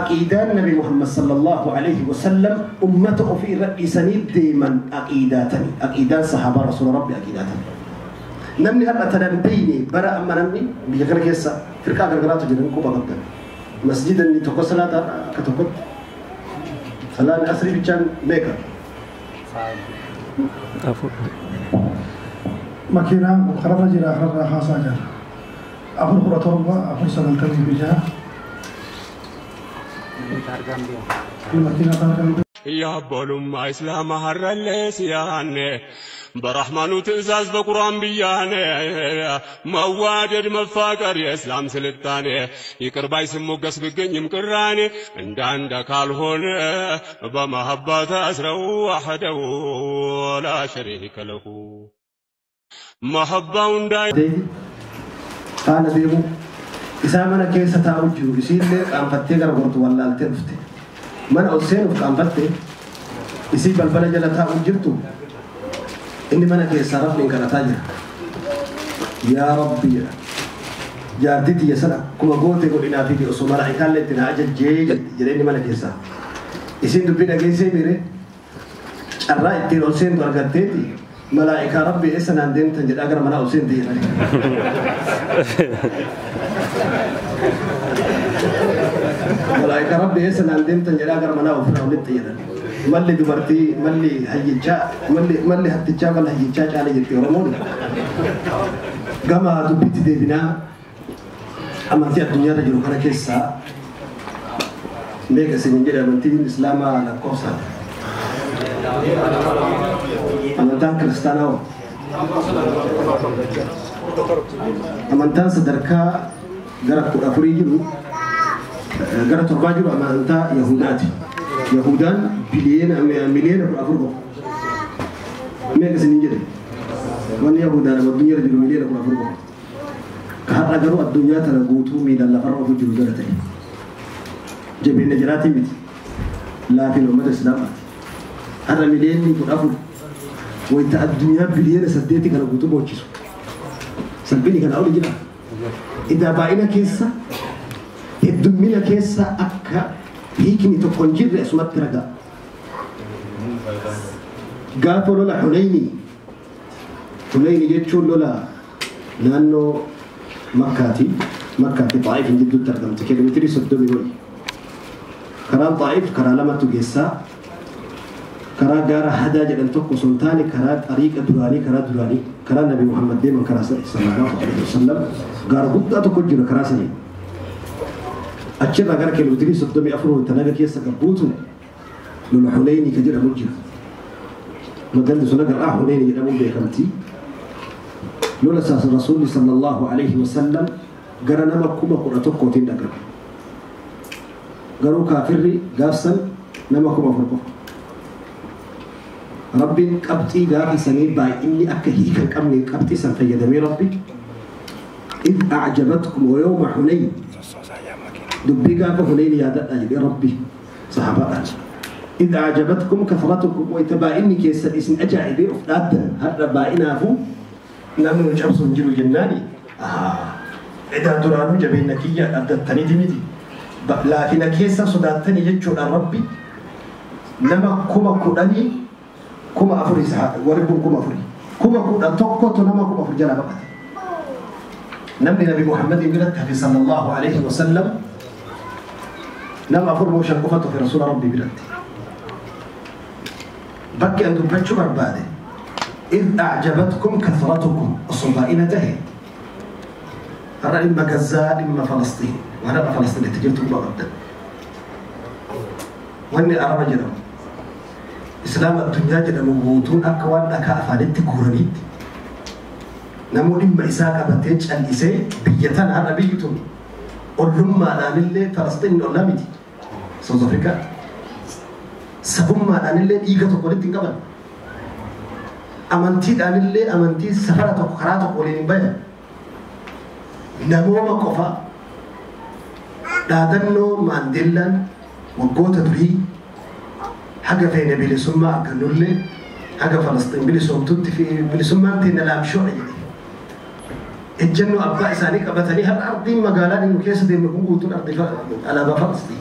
aqiidaan Nabi Muhammad sallallahu alaihi wasallam ummata ofii irra dhiisanii deeman aqiidaatani aqiidaan sahaabaa rasuula rabbi aqiidaatani. Namni har'a tanan beeyne bara amma namni biyya kana keessa firqaa gargaraatu jiran quba qabdan. Masjida inni tokko salaata akka tokkotti salaanni asrii bichaan meeqa? Makiinaan kun kararra jira kararraa haasaa jira. 417 496. Makiinaa taargaan ያበሉማ እስላም ሀረሌ ሲያኔ በረሕማኑ ትእዛዝ በቁርአን ብያኔ መዋደድ መፋቀር የእስላም ስልጣኔ ይቅር ባይ ስሞገስ ቢገኝም ቅራኔ እንዳንድ ካልሆነ በመሐባ ታስረው ወሕደው ላ ሸሪከ ለሁ መሐባው እንዳይ faana deemu isaa mana keessa taa'u jiru isiillee qaanfattee gara gortu wallaaltee dhufte. Mana ol seenuuf qaanfatte isii balbala jala taa'u jirtu inni mana keessaa rafni kadhataa jira. Yaa Rabbi jedha. Jaartii tiyya sana akkuma goote godhinaa fi osoo malaa'ikaallee itti naa ajajjee jedhee inni mana keessaa. Isiin dubbii dhageessee miire carraa ittiin ol seentu argatteeti malaa'ikaa Rabbi eessa naan deemtan jedhaa gara manaa ol seente jedhani. Malaa'ikaa Rabbi eessa naan deemtan jedhaa gara manaa ofirraa olitti jedhan. Malli dubartii malli hayyichaa malli hattichaa mala hayyichaa caala jetti Oromoon. Gama dubbitti deebinaa amantii addunyaarra jiru kana keessaa meeqa isin jedhe amantiin Islaamaa lakkoofsa. Amantaan kiristaanaa hoo? Amantaan sadarkaa gara 14 jiru gara 7 jiru amantaa Yahudaati. Yahudaan miliyoona 14 qofa. Meeqa isin jedhe? Wanni Yahudaan addunyaarra jiru miliyoona 14 qofa. Ka har'a garuu addunyaa tana guutuu miilaan lafarra ofu jiru jala ta'e. Jabeenya jiraatii miti. Laafin uummata Islaamaati. Har'a miliyoonni 14 wayita addunyaa biliyoona 8 kana guutuu boochisu. Salphini kana oli jira. Idaa baay'ina keessa heddummina keessa akka hiikni tokko hin jirre asumatti ragaa. Gaafa lola Hunayni Hunayni jechuun lola naannoo Makkaati. Makkaa fi Xaa'if jidduutti argamti. Kiiloomeetirii 30 wayi. Karaan Xaa'if karaa lamatu geessaa. Karaa gaara Hadaa jedhan tokko osoo hin taane karaa xariiqa duraanii karaa Nabi Muhammad deeman karaa sallallahu alaihi wasallam gaara guddaa tokko jira karaa sanii. Achirraa gara kiiloomeetirii 34 wayita naga keessa gabbuutu lola Hunayni ka jedhamu jira. Magaalli sun agarraa Hunayni jedhamuun beekamti. Lola isaas Rasuulli sallallahu alaihi wasallam gara nama 11,000 dhaqan. Garuu kaafirri gaafsan nama 4,000 qofa. Rabbiin qabxii gaafa sanii baay'inni akka hiika hin qabne qabxii san fayyadamee Rabbi إذ أعجبتكم ويوم حنين dubbii gaafa Hunayn yaadadha jedhee Rabbi sahabaadhaan. إذ أعجبتكم كثرتكم wayita baay'inni keessan isin ajaa'ibee of dhaaddan har'a baay'inaafuu namni nu cabsu hin jiru jennaani. Edaa duraanuu jabeenya kiyya dhaabdattaniiti miti. Laafina keessa sodaattanii jechuudhaan Rabbi nama 10,000 4,000 warri kun 4,000 11,000 nama 4,000 jala baqate. Namni Nabi Muhammadin biratti hafe sallallahu alaihi wasallam nama 4 moo 5 qofatu hafe Rasuula Rabbii biratti. Bakki an dubbachuu barbaade إذ أعجبتكم كثرتكم osoo baay'ina tahe har'a dhimma Gazaa dhimma Falastiin waan har'a Falastiin itti jirtu quba qabdan. Wanni Araba jedhamu Islaama addunyaa jedhamu guutuun akka waan dhakaa afaanitti guuraniitti namuu dhimma isaa qabatee callisee biyya tana har'a biyyi tun ollummaadhaanillee Falastiin ollaa miti South Africa sabummaadhaanillee dhiiga tokko walitti hin qaban. Amantiidhaanillee amantii safara tokko karaa tokko waliin hin bayan. Namooma qofa dhaadannoo Maandeellaan waggoota durii haga feene bilisummaa argannullee haga Falastiin bilisoomtutti fi bilisummaan teenya laamshoodha jedhe. Ejjennoo abbaa isaanii qabatanii har'a ardiin magaalaa nu keessa deemnu kun guutuun ardii alaabaa Falastiin.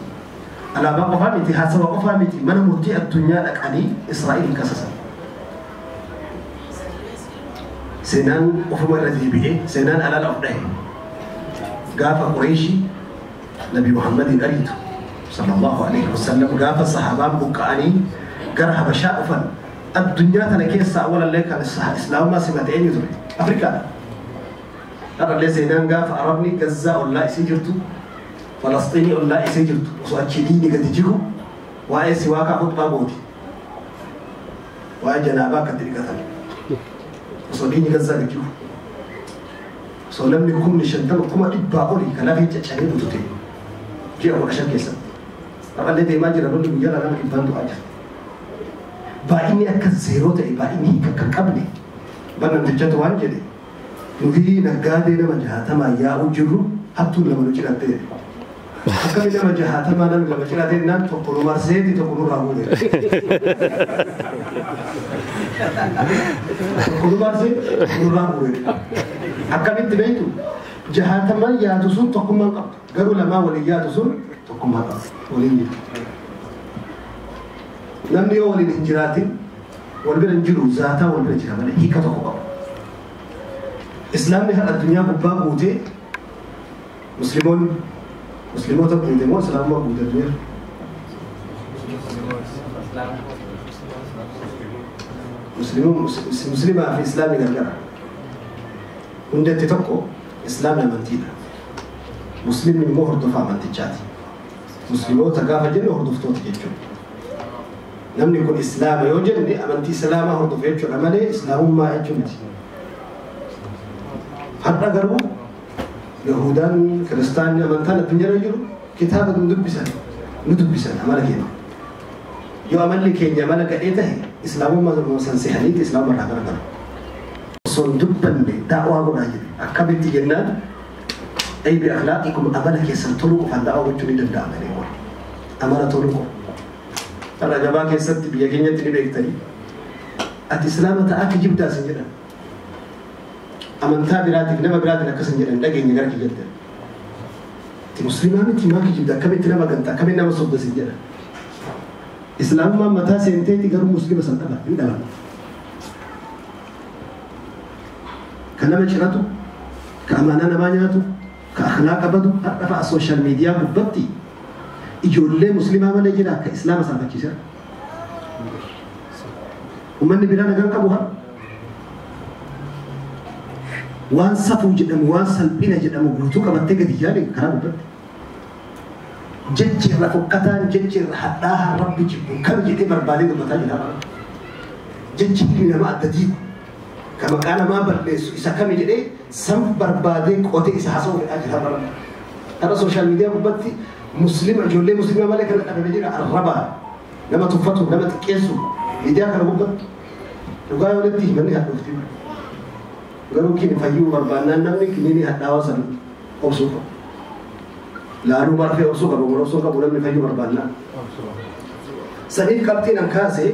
Alaabaa qofaa miti haasawa qofaa miti mana murtii addunyaa dhaqanii Israa'eliin kasasan. Seenaan ofuma irra deebi'ee seenaan alaala of dhahe. Gaafa Qureeshii Nabi Muhammadiin ariitu sallallahu alaihi wasallam gaafa sahaabaan buqqa'anii gara Habashaa dhufan addunyaa tana keessaa awalallee kan Islaamummaa simate eenyu ture? Afrikaadha. Har'allee seenaan gaafa Arabni Gazaa ollaa isii jirtu Falasxiinii ollaa isii jirtu osoo achi diinni gadi jiru waa'ee siwaakaa khutbaa gooti. Waa'ee janaabaa akkatti dhiqatan. Osoo diinni Gazaa gadi jiru. Osoo namni 50,000 100,000 olii kan lafee caccabee butute ji'a 15 keessatti. Har'allee deemaa jira lolli guyyaa nama 100 du'aa jira. Baay'inni akka zeeroo ta'e baay'inni hiika kan qabne namtichatu waan jedhe nuyi naggaadee nama 60 yaa'u jirru hattuun lama nu cinattee jedhe. Akkami nama 60 namni lama cinatee naan tokko nu marseeti tokko nurraa buune. Tokko nu marsee tokko nurraa buune. Akkamitti beektu 60 yaatu sun tokkummaan qabdu garuu lamaa waliin yaatu sun tokkummaa qabdu waliin jiru. Namni yoo waliin hin jiraatin wal bira hin jiru zaataa wal bira jira malee hiika tokko qabu. Islaamni har'a addunyaa gubbaa guutee musliimoonni musliimoota guute moo islaamummaa guute addunyaa? Muslimaa fi Islaamii gargara. Hundatti tokko Islaamni amantiidha. Muslimni immoo hordofaa amantichaati. Muslimoota gaafa jennu hordoftoota jechuudha. Namni kun Islaama yoo jenne amantii Islaamaa hordofe jechuudha malee Islaamummaa jechuu miti. Har'a garuu Yahudaan, Kiristaanni amantaan addunyaarra jiru kitaaba nu dubbisan amala keenya. Yoo amalli keenya amala gadhee ta'e Islaamummaa san sehaniiti Islaama irraa garagaru. Osoo hin dubbanne daa'waa godhaa jiru. Akkamitti jennaan aybi akhlaaqikum amala keessan toluu qofaan daa'waa gochuu ni danda'ama jedhee warra. Amala toluu qofa. Har'a gabaa keessatti biyya keenyatti ni beektanii. Ati Islaama ta'aa kijibdaa sin jedhan. Amantaa biraatiif nama biraatiin akkas hin jedhan dhageenya gara kiyyatti. Ati musliimaa miti maa kijibda akkamitti nama ganta akkamitti nama sobda sin jedhan. Islaamummaan mataa seenteeti garuu muslima san dhaban hin dhaban. Ka nama ciratu, ka amaanaa namaa nyaatu, ka akhlaaqa badu har'a fa'a sooshaal miidiyaa gubbatti ijoollee muslimaa malee jira akka Islaama saafachiisa. Uummanni biraa nagaan qabu har'a. Waan safuu jedhamu waan salphina jedhamu guutuu qabattee gadi yaade karaa gubbatti. Jechi irra fokkataan jechi irra hadhaa'aa rabbi jibbu kam jedhee barbaadee dubbataa jira. Jechi ilmi namaa adda diigu ka maqaa namaa balleessu isa kami jedhee san barbaadee qotee isa haasa'uu fedhaa jira. Har'a sooshaal miidiyaa gubbatti muslima ijoollee muslima malee kana dhabame jira arrabaa nama tuffatu nama xiqqeessu miidiyaa kana gubbatti dhugaa yoo walitti himanni hadhoofti. Garuu kini fayyuu barbaannaan namni kiniini hadhaawaa san obsuu qabu. Laaluu marfee obsuu qabu obsuu qabu namni fayyuu barbaannaan. Saniif qabxiin an kaase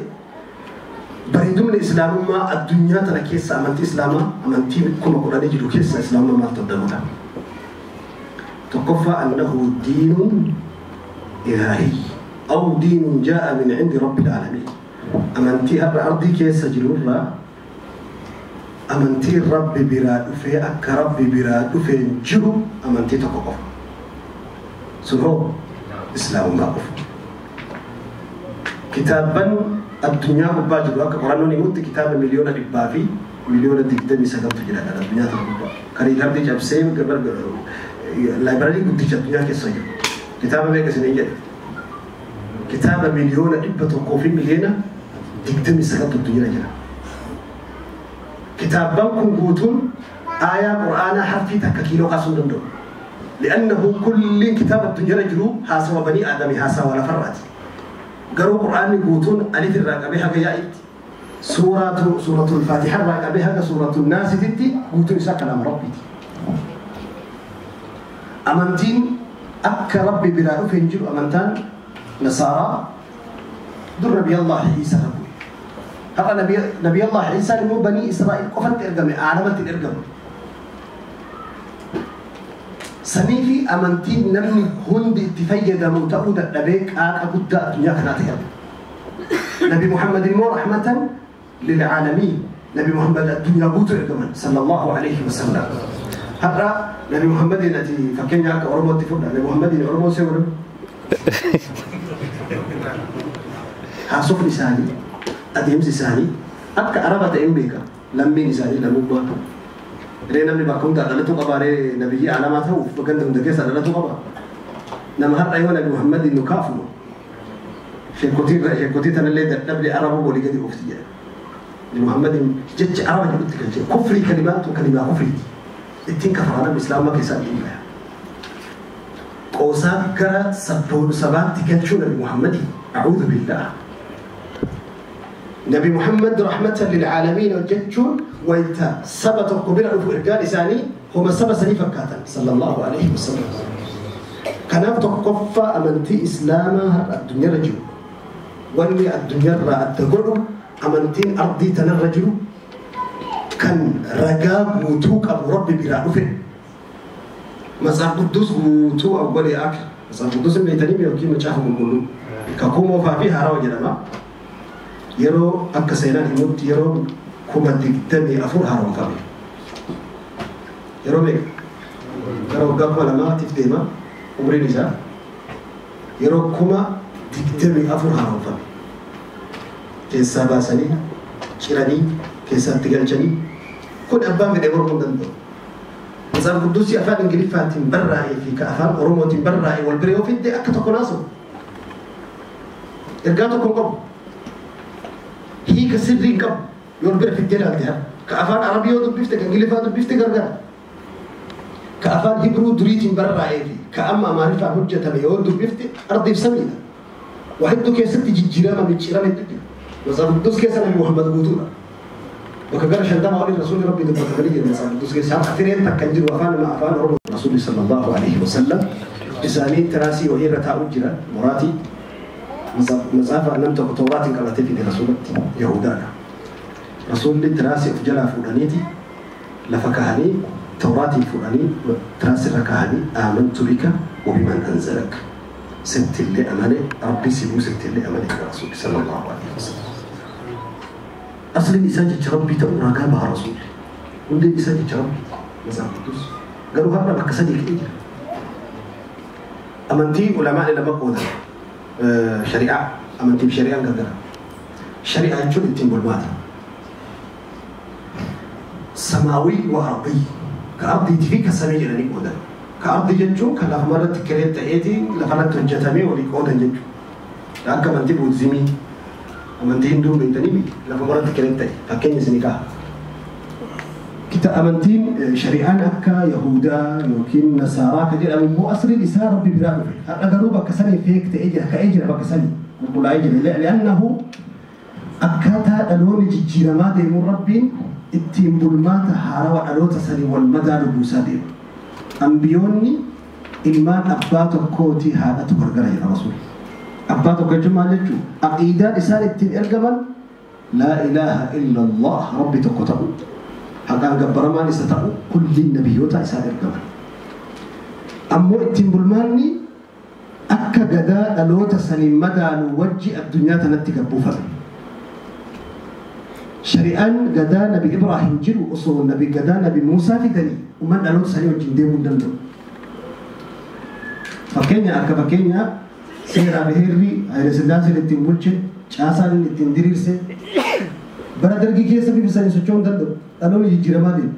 bareedumni Islaamummaa addunyaa tana keessa amantii Islaamaa amantii 10,000 jiru keessa Islaamummaa maaltu adda godha? Tokkoffaa annahu diinun ilaahii aw diinun jaa'a min cindi rabbil aalamiin. Amantii har'a ardii keessa jirurraa amantii rabbi biraa dhufee akka rabbi biraa dhufeen jiru amantii tokko qofa. Sun hoo Islaamummaa qofa. Kitaabban addunyaa gubbaa jiru akka qorannoon himutti kitaaba 129,000,000 jira kan addunyaa tana gubbaa. Kan riikardii cabsee laayibiraarii guddicha addunyaa keessa jiru. Kitaaba meeqa isiniin jedhe? Kitaaba 101,000,029 addunyaa jira. Kitaabban kun guutuun aayaa Qur'aanaa harfii takka kiiloo kaasuu hin danda'u. Li'annahu kulliin kitaaba addunyaa jiru haasawa banii aadamii haasawa lafarraati. Garuu Qur'aanni guutuun alif irraa qabee haga yaa'itti suuratul Faatihaa irraa qabee haga suuratul Naasititti guutuun isaa kalaama Rabbiiti. Amantiin akka Rabbi biraa dhufe hin jiru amantaan Nasaaraa dur Nabiyallah Iisaa rabbi. Har'a Nabiyallah Iisaan immoo banii Israa'el qofatti ergame aalamatti hin ergamu. Sanii fi amantiin namni hundi itti fayyadamu ta'uu dadhabee qaaqa guddaa addunyaa kanaa ta'e. Nabi Muhammad immoo rahmatan lilcaalamiin. Nabi Muhammad addunyaa guutuu ergaman sallallahu alaihi wasallam. Har'a Nabi Muhammadin ati fakkeenya akka Oromootti fudha. Nabi Muhammadin Oromoo seewwan. Haasofni isaanii adeemsi isaanii akka Araba ta'een beeka. Lammiin isaanii lammummaa. Ree namni bakka hundaa dhalatuu qaba ree nabiyyi alamaa ta'uuf ganda hunda keessa dhalatuu qaba. Nama har'a yoo Nabi Muhammadin nu kaafnu sheekotii tanallee dadhabde Araba walii gadi oofti jedha. Nabi Muhammadin jecha Araba jedhutti galchee kufrii kalimaan tun kalimaa kufriiti. Ittiin kafaraa namni Islaamaa keessaa ittiin baha. Qoosaa gara sabboonu sabaatti galchuu Nabi Muhammadin a'uudhu billaah. Nabi Muhammad rahmatan lilcaalamiin hojjechuun wayta saba tokko bira dhufu ergaan isaanii homa saba sanii fakkaatan sallallahu alaihi wasallam. Kanaaf tokkoffaa amantii Islaamaa har'a addunyaarra jiru wanni addunyaarraa adda godhu amantiin ardii tanarra jiru kan ragaa guutuu qabu Rabbi biraa dhufe. Matsaaf Qudduus guutuu awwalee akka Matsaaf Qudduus hin beektanii yookiin macaafa qulqulluu kakuu moofaa fi haarawaa jedhama. Yeroo akka seenaan himutti yeroo 24,000 haaromfame. Yeroo meeqa? Gara waggaa 2000 deema umriin isaa. Yeroo 24 haaromfame. Keessaa baasanii ciranii keessatti galchanii kun abbaan fedhe mormuu hin danda'u. Matsaaf Qudduusii afaan Ingiliffaatiin barraa'ee fi ka afaan Oromootiin barraa'e wal bira yoo fidde akka tokko naasa'u. Ergaa tokko hin qabu. Hiika sirrii hin qabu. Yoo wal bira fiddee ilaalte har'a. Ka afaan Arabii yoo dubbifte ka Ingiliffaa dubbifte gargara. Ka afaan Hibruu duriitiin barraa'ee fi ka amma Amaariffaan hojjetame yoo dubbifte ardiif samiidha. Waa hedduu keessatti jijjiirama micciirama hedduu jira. Matsaaf Qudduus keessa Nabi Muhammad guutuudha. Bakka gara 50 olii Rasuulli Rabbii dubbatamanii jiru Matsaaf Qudduus keessa. Har'a fireen takka hin jiru afaan Oromoo. Rasuulli sallallahu alaihi wasallam isaanii tiraasii wayii irra taa'u jira muraatii matsaafa nam tokko Tawraatiin qabatee fide Rasuulatti Yahudaadha. Rasuulli tiraasii of jalaa fuudhaniiti lafa kaahanii Tawraatiin fuudhanii tiraasii irra kaahanii aamantu bika wa biman anzalak sittillee amane Rabbi si buusittillee amane jedha Rasuulli sallallahu alaihi wasallam. Asliin isaa jecha Rabbii ta'uu ragaa baha Rasuulli. Hundeen isaa jecha Rabbii Matsaaf Qudduus. Garuu har'a bakka sadii ka'ee jira. Amantii ulamaan lama qoodan shari'aa amantii fi shari'aan gargara. Shari'aa jechuun ittiin bulmaata. Samaawii wa ardii ka ardiitii fi ka samii jedhanii qoodan. Ka ardii jechuun kan lafumarratti kiree ta'eeti lafarratti hojjetamee walii qoodan jechuudha. Akka amantii Buudizimii amantii Hinduu beektanii lafumarratti kiree ta'e fakkeenya isinii ka'a. Kita amantiin shari'aan akka Yahudaa yookiin Nasaaraa ka jedhamu immoo asliin isaa Rabbi biraa dhufe. Har'a garuu bakka sanii feek ta'ee jira ka'ee jira bakka sanii qulqullaa'ee jira. Li'annahu akkaataa dhaloonni jijjiiramaa deemuun Rabbiin ittiin bulmaata haarawaa dhaloota sanii wal madaalu buusaa deema. Ambiyoonni ilmaan abbaa tokkootii haadhatu gargara jedha Rasuulli. Abbaa tokko jechuun maal jechuu? Aqiidaan isaan ittiin ergaman laa ilaaha illallah Rabbi tokko ta'u. Haqaan gabbaramaan isa ta'u kulliin nabiyyoota isaan ergaman. Ammoo ittiin bulmaanni akka gadaa dhaloota saniin madaalu wajji addunyaa tanatti gabbuufame. Shari'aan gadaa Nabi Ibraahim jiru osoo Nabi gadaa Nabi Muusaa fidanii uummanni dhaloota sanii wajjin deemuu hin danda'u. Fakkeenya akka fakkeenyaa seeraa fi heerri Haayile Sillaaseen ittiin bulche caasaan inni ittiin diriirse bara dargii keessa bifa sanii socho'uu hin danda'u. Dhaloonni jijjiiramaa deema.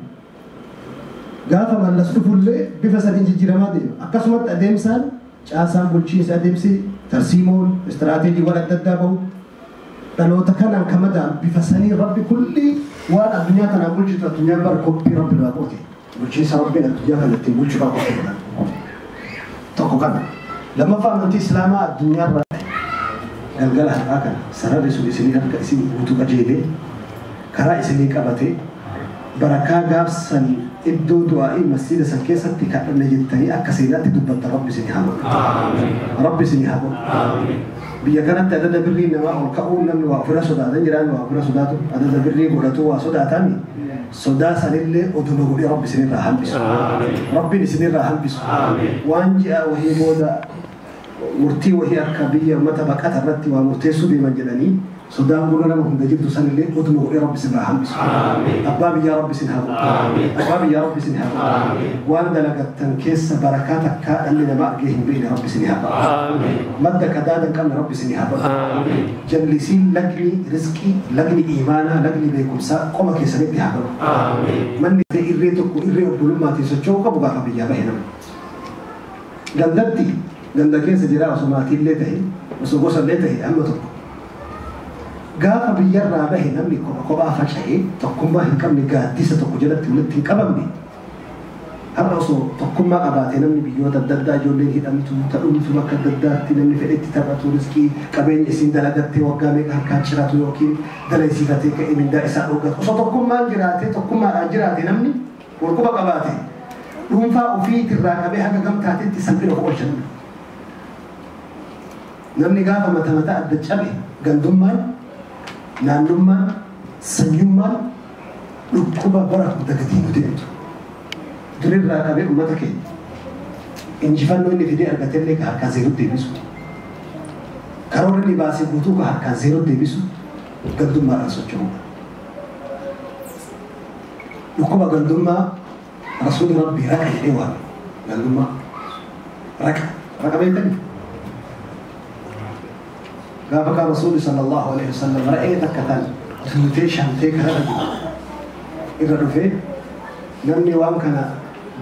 Gaafa Mallas dhufullee bifa saniin jijjiiramaa deema. Akkasumatti adeemsaan caasaan bulchiinsa adeemsi tarsiimoon istiraateejiiwwan adda addaa bahu dhaloota kanaan ka madaalu bifa sanii Rabbi kulli waan addunyaa kanaan bulchitu addunyaan bara koppii Rabbi irraa qote. Bulchiinsa Rabbiin addunyaa kana ittiin bulchu qaba qote. Tokko kana. Lammaffaa amantii Islaamaa addunyaa irraa galgala har'aa kana sararri sun isinii harka isin guutuu qajeelee karaa isinii qabatee barakaa gaafsan iddoo du'aa'ii masjiida san keessatti kadhanne jettanii akka seenaatti dubbattan Rabbi isinii haa godhu. Rabbi isinii haa godhu. Biyya kanatti adada birrii namaa ol ka'uun namni waa ofirra sodaatan jiraan waa ofirra sodaatu adada birrii godhatu waa sodaatami sodaa sanillee oduma godhee Rabbi isinirraa hambisu. Rabbiin isinirraa hambisu. Waan ji'a wahii booda murtii wahii akka biyya uummata baqata irratti waa murteessuu deeman jedhanii sodaan gurra nama hunda jirtu sanillee oduma godhee Rabbi isinirraa hambisu. Abbaa biyyaa Rabbi isin haa godhu. Abbaa biyyaa Rabbi isin haa godhu. Waan dalagattan keessa barakaa takkaa dhalli namaa argee hin beekne Rabbi isin haa godhu. Madda kadaada hin qabne Rabbi isin haa godhu. Jallisiin lagni rizqii, lagni iimaanaa, lagni beekumsaa qoma keessanitti haa godhu. Manni irree tokko irree obbolummaatiin socho'uu qabu gaafa biyyaa bahe nama. Gandatti ganda keessa jira osoo maatiillee ta'e osoo gosallee ta'e amma tokko. Gaafa biyyarraa bahe namni kophaa faca'ee tokkummaa hin qabne gaaddisa tokko jalatti walitti hin qabamne har'a osoo tokkummaa qabaatee namni biyyoota adda addaa ijoolleen hidhamtu ta'umtu bakka adda addaatti namni fedhetti taphatu riskii qabeenya isiin dalagattee waggaa meeqa harkaan ciratu yookiin dalaysiifatee ka'ee mindaa isaa dhoggatu osoo tokkummaan jiraatee tokkummaadhaan jiraate namni walquba qabaate dhuunfaa ofiitirraa qabee haga gamtaatetti salphina of oolcha namni. Namni gaafa mata mataa adda cabe gandummaan naannummaan sanyummaan dhukkuba bara hunda gadi nu deemtu. Durirraa qabee uummata keenya injifannoo inni fidee argatellee ka harkaan zeeroo deebisu. Karoora inni baasee guutuu ka harkaan zeeroo deebisu gandummaadhaan socho'uudha. Dhukkuba gandummaa Rasuulli Rabbii raqa jedhee waame. Gandummaa raqa raqa beektanii? Gaafa kaan Rasuulli sallallahu alaihi wasallam ra'ee takka tan duutee shamtee karaa irra dhufee namni waan kana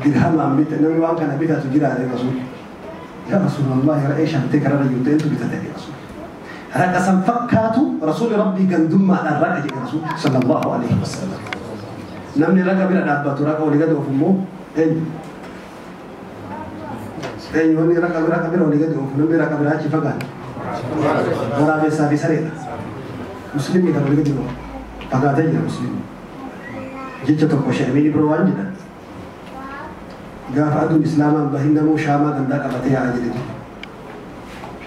dirhamaan bita namni waan kana bitatu jiraate Rasuulli. Yaa Rasuulallah ra'ee shamtee karaa jirtu eentu bitate Rasuulli. Raqa san fakkaatu Rasuulli Rabbii gandummaadhaan raqa jedhe Rasuulli sallallahu alaihi wasallam. Namni raqa bira dhaabbatu raqa olii gadi oofu immoo eenyu? Eenyu wanni raqa bira olii gadi oofu namni raqa biraa achi fagaate. Waraabessaa fi sareedha. Muslimni kan olii gadi oofu fagaatee jira muslimni. Jecha tokko sheemii biroo waan jedhan. Gaafa aduun islaamaan bahin namuu shaamaa gandaa qabatee yaa'a jedhe.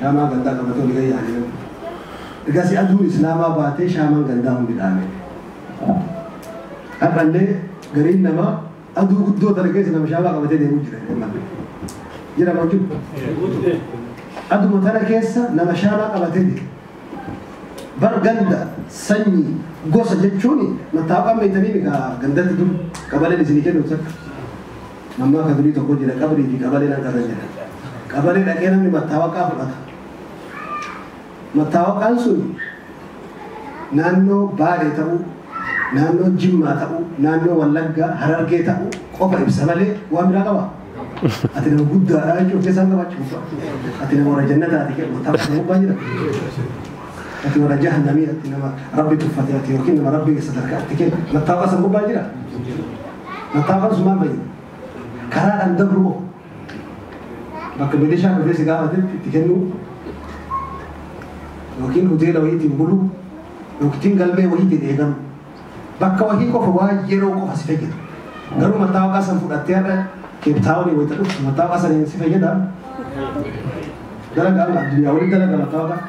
Shaamaa gandaa qabatee olii gadi yaa'a jedhe. Ergasii aduun islaamaa baatee shaamaan gandaa hundi dhaame. Har'allee gariin namaa aduu guddoo tana keessa nama shaamaa qabatee deemuu jira. Jira moo jiru? Aduma tana keessa nama shaamaa qabatee deema. Bar ganda sanyii gosa jechuun mattaawqaan beektanii mikaa gandatti dur qabaleen isinii kennu takka. Mammaa kan durii tokko jira qabrii fi qabaleen hanqatan jedha. Qabalee dhaqee namni mattaawaqaa fudhata. Mattaawaqaan sun naannoo Baalee ta'uu, naannoo Jimmaa ta'uu, naannoo Wallaggaa, Harargee ta'uu qofa ibsa malee waan biraa qaba. Ati nama guddaadha jechuun of keessaa qabaachuu. Ati nama warra jannataati jedhu mattaawaqaa gubbaa jira. Ati warra jahannamii ati nama rabbi tuffate ati yookiin nama rabbi sadarkaa ati kennu mattaawaqaa san gubbaa jira. Mattaawaqaan sun maal fayyada? Karaadhaan dabru qofa. Bakka milishaa dhufee si gaafatetti itti kennuu yookiin hoteela wayiitiin buluu yookiin galmee wayiitiin eegamu. Bakka wahii qofa waa yeroo qofa si fayyadu. Garuu mattaawaqaa san fudhattee har'a Keeptaawunii wayita dhuftu mattaawaqaa saniin si fayyada. Dalagaa amma addunyaa waliin dalagaa mattaawaqaa.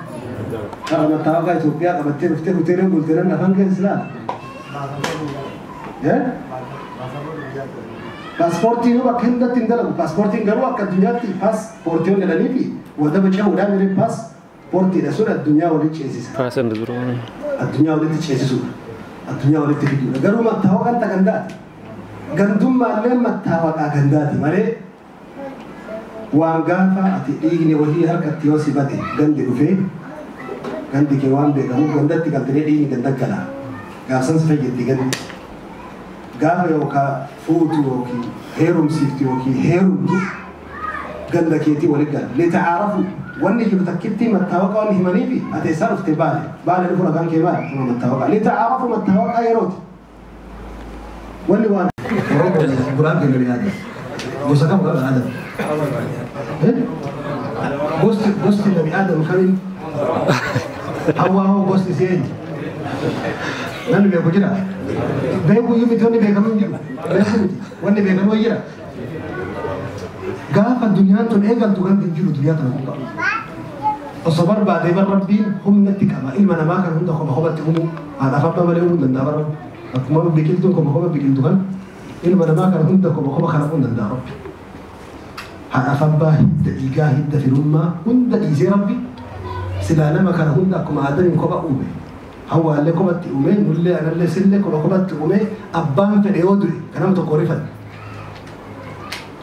Har'a mattaawaqaa Itoophiyaa qabattee dhuftee hoteela bultee namni afaan keessa si laala. Paaspoortiin bakka hundatti hin dalagu. Paaspoortiin garuu akka addunyaatti paaspoortii jedhanii fi wadaba cehuudhaan jedhee paaspoortiidha sun addunyaa walitti ceesisa. Addunyaa walitti ceesisuudha. Addunyaa walitti fiduudha. Garuu mattaawaqaan ta gandaati. Gandummaallee mattaawaqaa gandaati malee waan gaafa ati dhiigni wahii harkatti yoo si bade gandi dhufee gandi kee waan beekamuuf gandatti galtee dhiigni ganda gala. Gaafsan si fayyaddi gandi. Gaafa yookaan fuutu yookiin heerumsiiftu yookiin heerumtu ganda keetii walitti gala. Litacaarafu wanni jiru takkitti mattaawaqa wanni himanii fi ati eessaa dhufte baale baale dhufu ragaan kee baale kuma mattaawaqa. Litacaarafu mattaawaqaa yerooti. Wanni waan Guraan keenya ni aadama. Gosa kam qaba Aadam? Gosti nabi Aadam kamiin? Hawwaa hoo gosti ishee eenyu? Namni beeku jira? Beeku iyyuu miti wanni beekamu hin jiru. Beeku miti wanni beekamu jira. Gaafa addunyaan tun eegaltu gandi hin jiru duniyaa tana gubbaa. Osoo barbaadee bar Rabbiin humnatti qaba. Ilma namaa kan hunda kopha kophatti uumuu haadhaaf abbaa malee uumuu hin danda'a bar Rabbi. Akkuma biqiltuun kopha kopha biqiltu kan ilma namaa kan hunda kopha kopha kalaquu hin danda'a Rabbi. Haadhaaf abbaa hidda dhiigaa hidda firummaa hunda dhiisee Rabbi silaa nama kana hunda akkuma Aadamiin kopha uume. Hawwaallee kophatti uume nullee anallee sillee kopha kophatti uume abbaan fedhe yoo du'e kan nama tokko rifate.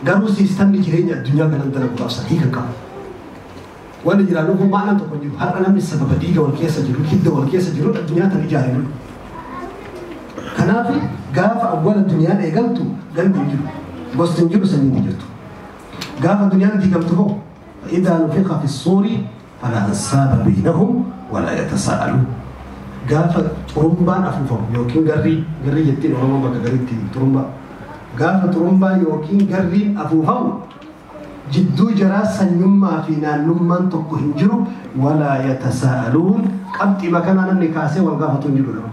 Garuu siistamni jireenya addunyaa kanan dalagu qabsan hiika qabu. Wanni jiraannu kun ma'anaan tokko hin jiru. Har'a namni sababa dhiiga wal keessa jiru hidda wal keessa jiru addunyaa tan ijaare jiru. Kanaaf gaafa awwala addunyaan eegaltu gandi hin jiru. Gosti hin jiru sanyiin hin jirtu. Gaafa addunyaan diigamtu hoo فإذا نفخ في الصور فلا أنساب بينهم ولا يتساءلون. Gaafa xurumbaan afuufamu yookiin garrii garrii jettiin Oromoon bakka gariitti xurumbaa. Gaafa xurumbaa yookiin garriin afuufamu jidduu jaraa sanyummaa fi naannummaan tokko hin jiru walaa yatasaa'aluun qabxii makanaa namni kaasee wal gaafatu hin jiru.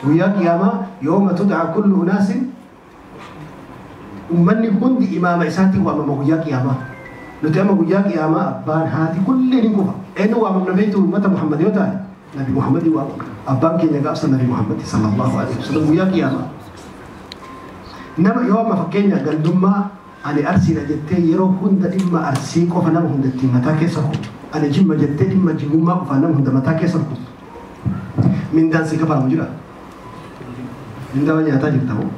Guyyaa qiyaamaa yooma tud'a kullu unaasin ummanni hundi imaama isaatiin waamama guyyaa qiyaamaa. Nuti amma guyyaa qiyaamaa abbaan haati kulliin hin kufa. Eenyu waamamna beektu uummata Muhammad yoo ta'e Nabi Muhammad waamamna. Abbaan keenya gaafsa Nabi Muhammad sallallahu alaihi wasallam guyyaa qiyaamaa. Nama yoo amma fakkeenya gandummaa ani arsiidha jettee yeroo hunda dhimma arsii qofa nama hunda ittiin mataa keessa rukutu. Ani jimma jettee dhimma jimmummaa qofa nama hunda mataa keessa rukutu. Mindaan si kafalamu jira. Mindaa waan nyaataa jirta hoo.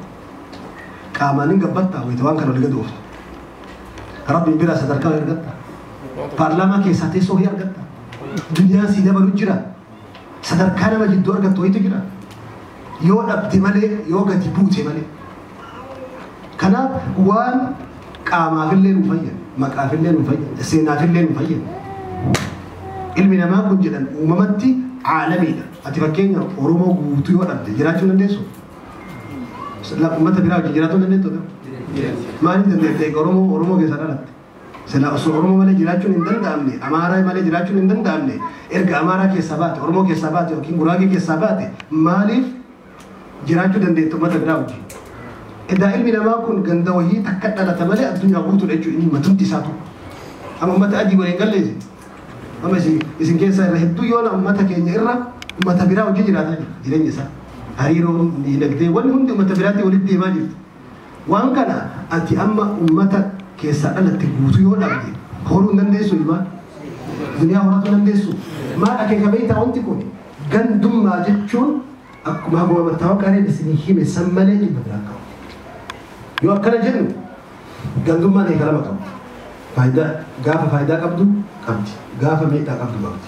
Qaamaan hin gabbattaa wayita waan kana olii gadi ooftu. Rabbiin biraa sadarkaa wayii argatta. Paarlaamaa keessaa teessoo wayii argatta. Duniyaa sii dabalu jira. Sadarkaa nama jidduu argattu wayitu jira. Yoo dhabde malee yoo gadi buute malee. Kanaaf waan qaamaafillee nu fayyadu, maqaafillee nu fayyadu, seenaafillee nu fayyadu. Ilmi namaa kun jedhan uumamatti caalamiidha. Ati fakkeenya Oromoo guutuu yoo dhabde jiraachuu dandeessu? Uummata biraa wajjin jiraachuu dandeettu? Maaliif dandeette? Oromoo keessaa dhalatte. Silaa osoo Oromoo malee jiraachuun hin danda'amne, Amaaraa malee jiraachuun hin danda'amne, erga Amaaraa keessaa baate, Oromoo keessaa baate yookiin Guraagee keessaa baate maaliif jiraachuu dandeette uummata biraa wajjin? Edaa ilmi namaa kun ganda wayii takka dhalata malee addunyaa guutuudha jechuudha inni matumti isaa tokko. Amma uummata adii waliin galleesse. Amma isin keessaa irra hedduu yoona uummata keenya irra uummata biraa wajjin jiraataa jira jireenya isaa. Hariiroon diinagdee wanni hundi uummata biraatti walitti deemaa jirti. Waan kana ati amma uummata keessaa dhalatte guutuu yoo dhabde horuu hin dandeessu ilmaan. Duniyaa horatuu hin dandeessu. Maal akeeka beektaa wanti kun gandummaa jechuun akkuma haguma mattaawaqaaleen isinii hime san malee dhimma biraa qabu. Yoo akkana jennu gandummaan hiika lama qabdi. Faayidaa gaafa faayidaa qabdu qabdi. Gaafa miidhaa qabdu qabdi.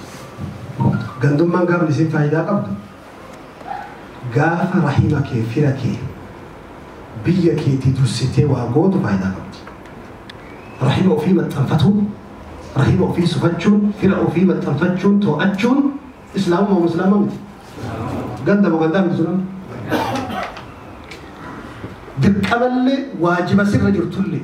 Gandummaan gaafa isin faayidaa qabdu gaafa rahima kee fira kee biyya keetii dursitee waa gootu faayidaa qabdi. Rahima ofii maxxanfatuun, rahima ofii sufachuun, fira ofii maxxanfachuun, to'achuun islaamummaa islaamaa miti. Ganda moo gandaa miti sunan? Dirqamallee waajiba sirra jirtullee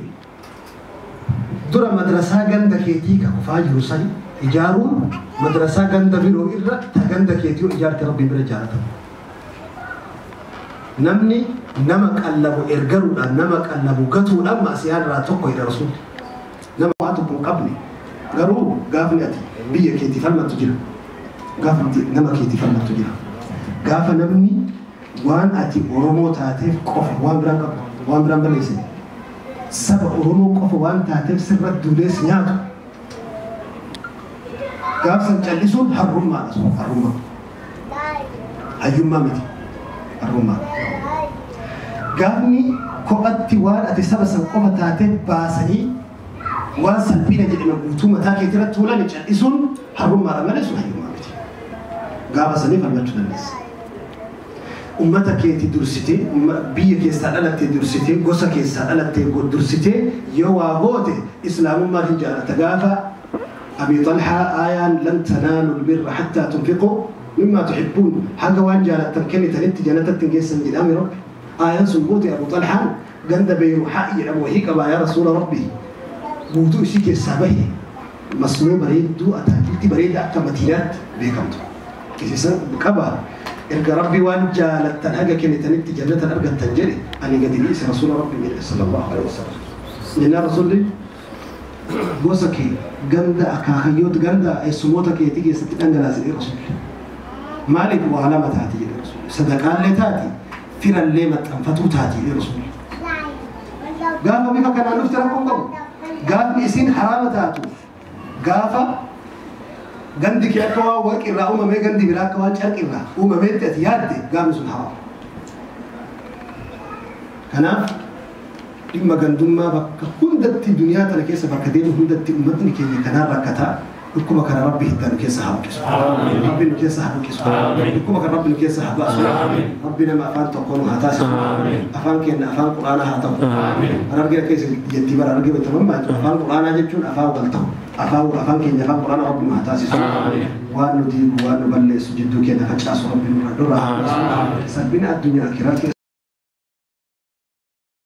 dura madrasaa ganda keetii ka kufaa jiru sani ijaaruun madrasaa ganda biroo irra ta ganda keetii yoo ijaarte rabbiin bira jaalatamu. Namni nama qallabu ergaruudhaan nama qallabu gatuudhaan maasiyaan irraa tokko jedha rasuulli. Nama waa tokko hin qabne garuu gaafni ati biyya keetii falmattu jira. Gaafa nama keetii falmattu jira. Gaafa namni waan ati Oromoo taateef qofa waan biraan qabdu waan biraan balleessine saba Oromoo qofa waan taateef sirra duulees nyaatu gaafsan callisuun harrummaadha sun harrummaa hayyummaa miti harrummaadha. Gaafni kophatti waan ati saba san qofa taateef baasanii waan salphina jedhame guutuu mataa keetirratti tuulan callisuun harrummaadha malee sun hayyummaa miti. Gaafa sanii falmachuu dandeessa. Ummata keetii dursitee, biyya keessaa dhalattee dursitee, gosa keessaa dhalattee dursitee yoo waa goote islaamummaan hin jaalata. Gaafa Abi Talhaa aayaan lan tanaalu albirra hattaa tunfiquu mimmaa tuhibbuun haga waan jaalattan kennitanitti jannatatti hin geessan jedhame Rabbi. Aayaan sun goote Abu Talhaan ganda Beeyruhaa jedhamu wahii qabaa yaa rasuula Rabbi guutuu isii keessaa bahe masnoo bareedduu ataakiltii bareedaa akka Madiinaatti beekamtu. Isisan qabaa. Erga Rabbi waan jaalattan haga kennitanitti jannatan argattan jedhe ani gadi dhiise rasuula Rabbi jedhe sallallahu alaihi wasallam. Jennaan rasuulli gosa kee ganda akaakayyoota ganda eessumoota keetii keessatti dhangalaase jedhe rasuulli. Maaliif waa lama taati jedhe rasuulli. Sadaqaallee taati firallee maxxanfatuu taati jedhe rasuulli. Gaafa bifa kanaan dhufte rakkoon qabu. Gaafni isin haraama taatu gaafa gandi kee akka waan warqii irraa uumamee gandi biraa akka waan carqii irraa uumameetti ati yaadde gaafni sun haraama. Kanaaf dhimma gandummaa bakka hundatti duniyaa tana keessa bakka deemu hundatti uummatni keenya kanaan rakkataa dhukkuba kana Rabbi hiddaa nu keessa haa buqqisu. Rabbi nu keessa haa buqqisu. Dhukkuba kana Rabbi nu keessa haa baasu. Rabbi nama afaan tokko nu haa taasisu. Afaan keenya afaan Quraanaa haa ta'u. Harargee akka isin jettii bara harargee beektaman baay'atu afaan Quraanaa jechuun afaan wal ta'u. Afaan keenya afaan Quraanaa Rabbi nu haa taasisu. Waan nu diigu waan nu balleessu jidduu keenya facaasu Rabbi nurraa haa baasu. Salphina addunyaa akiraa keessa.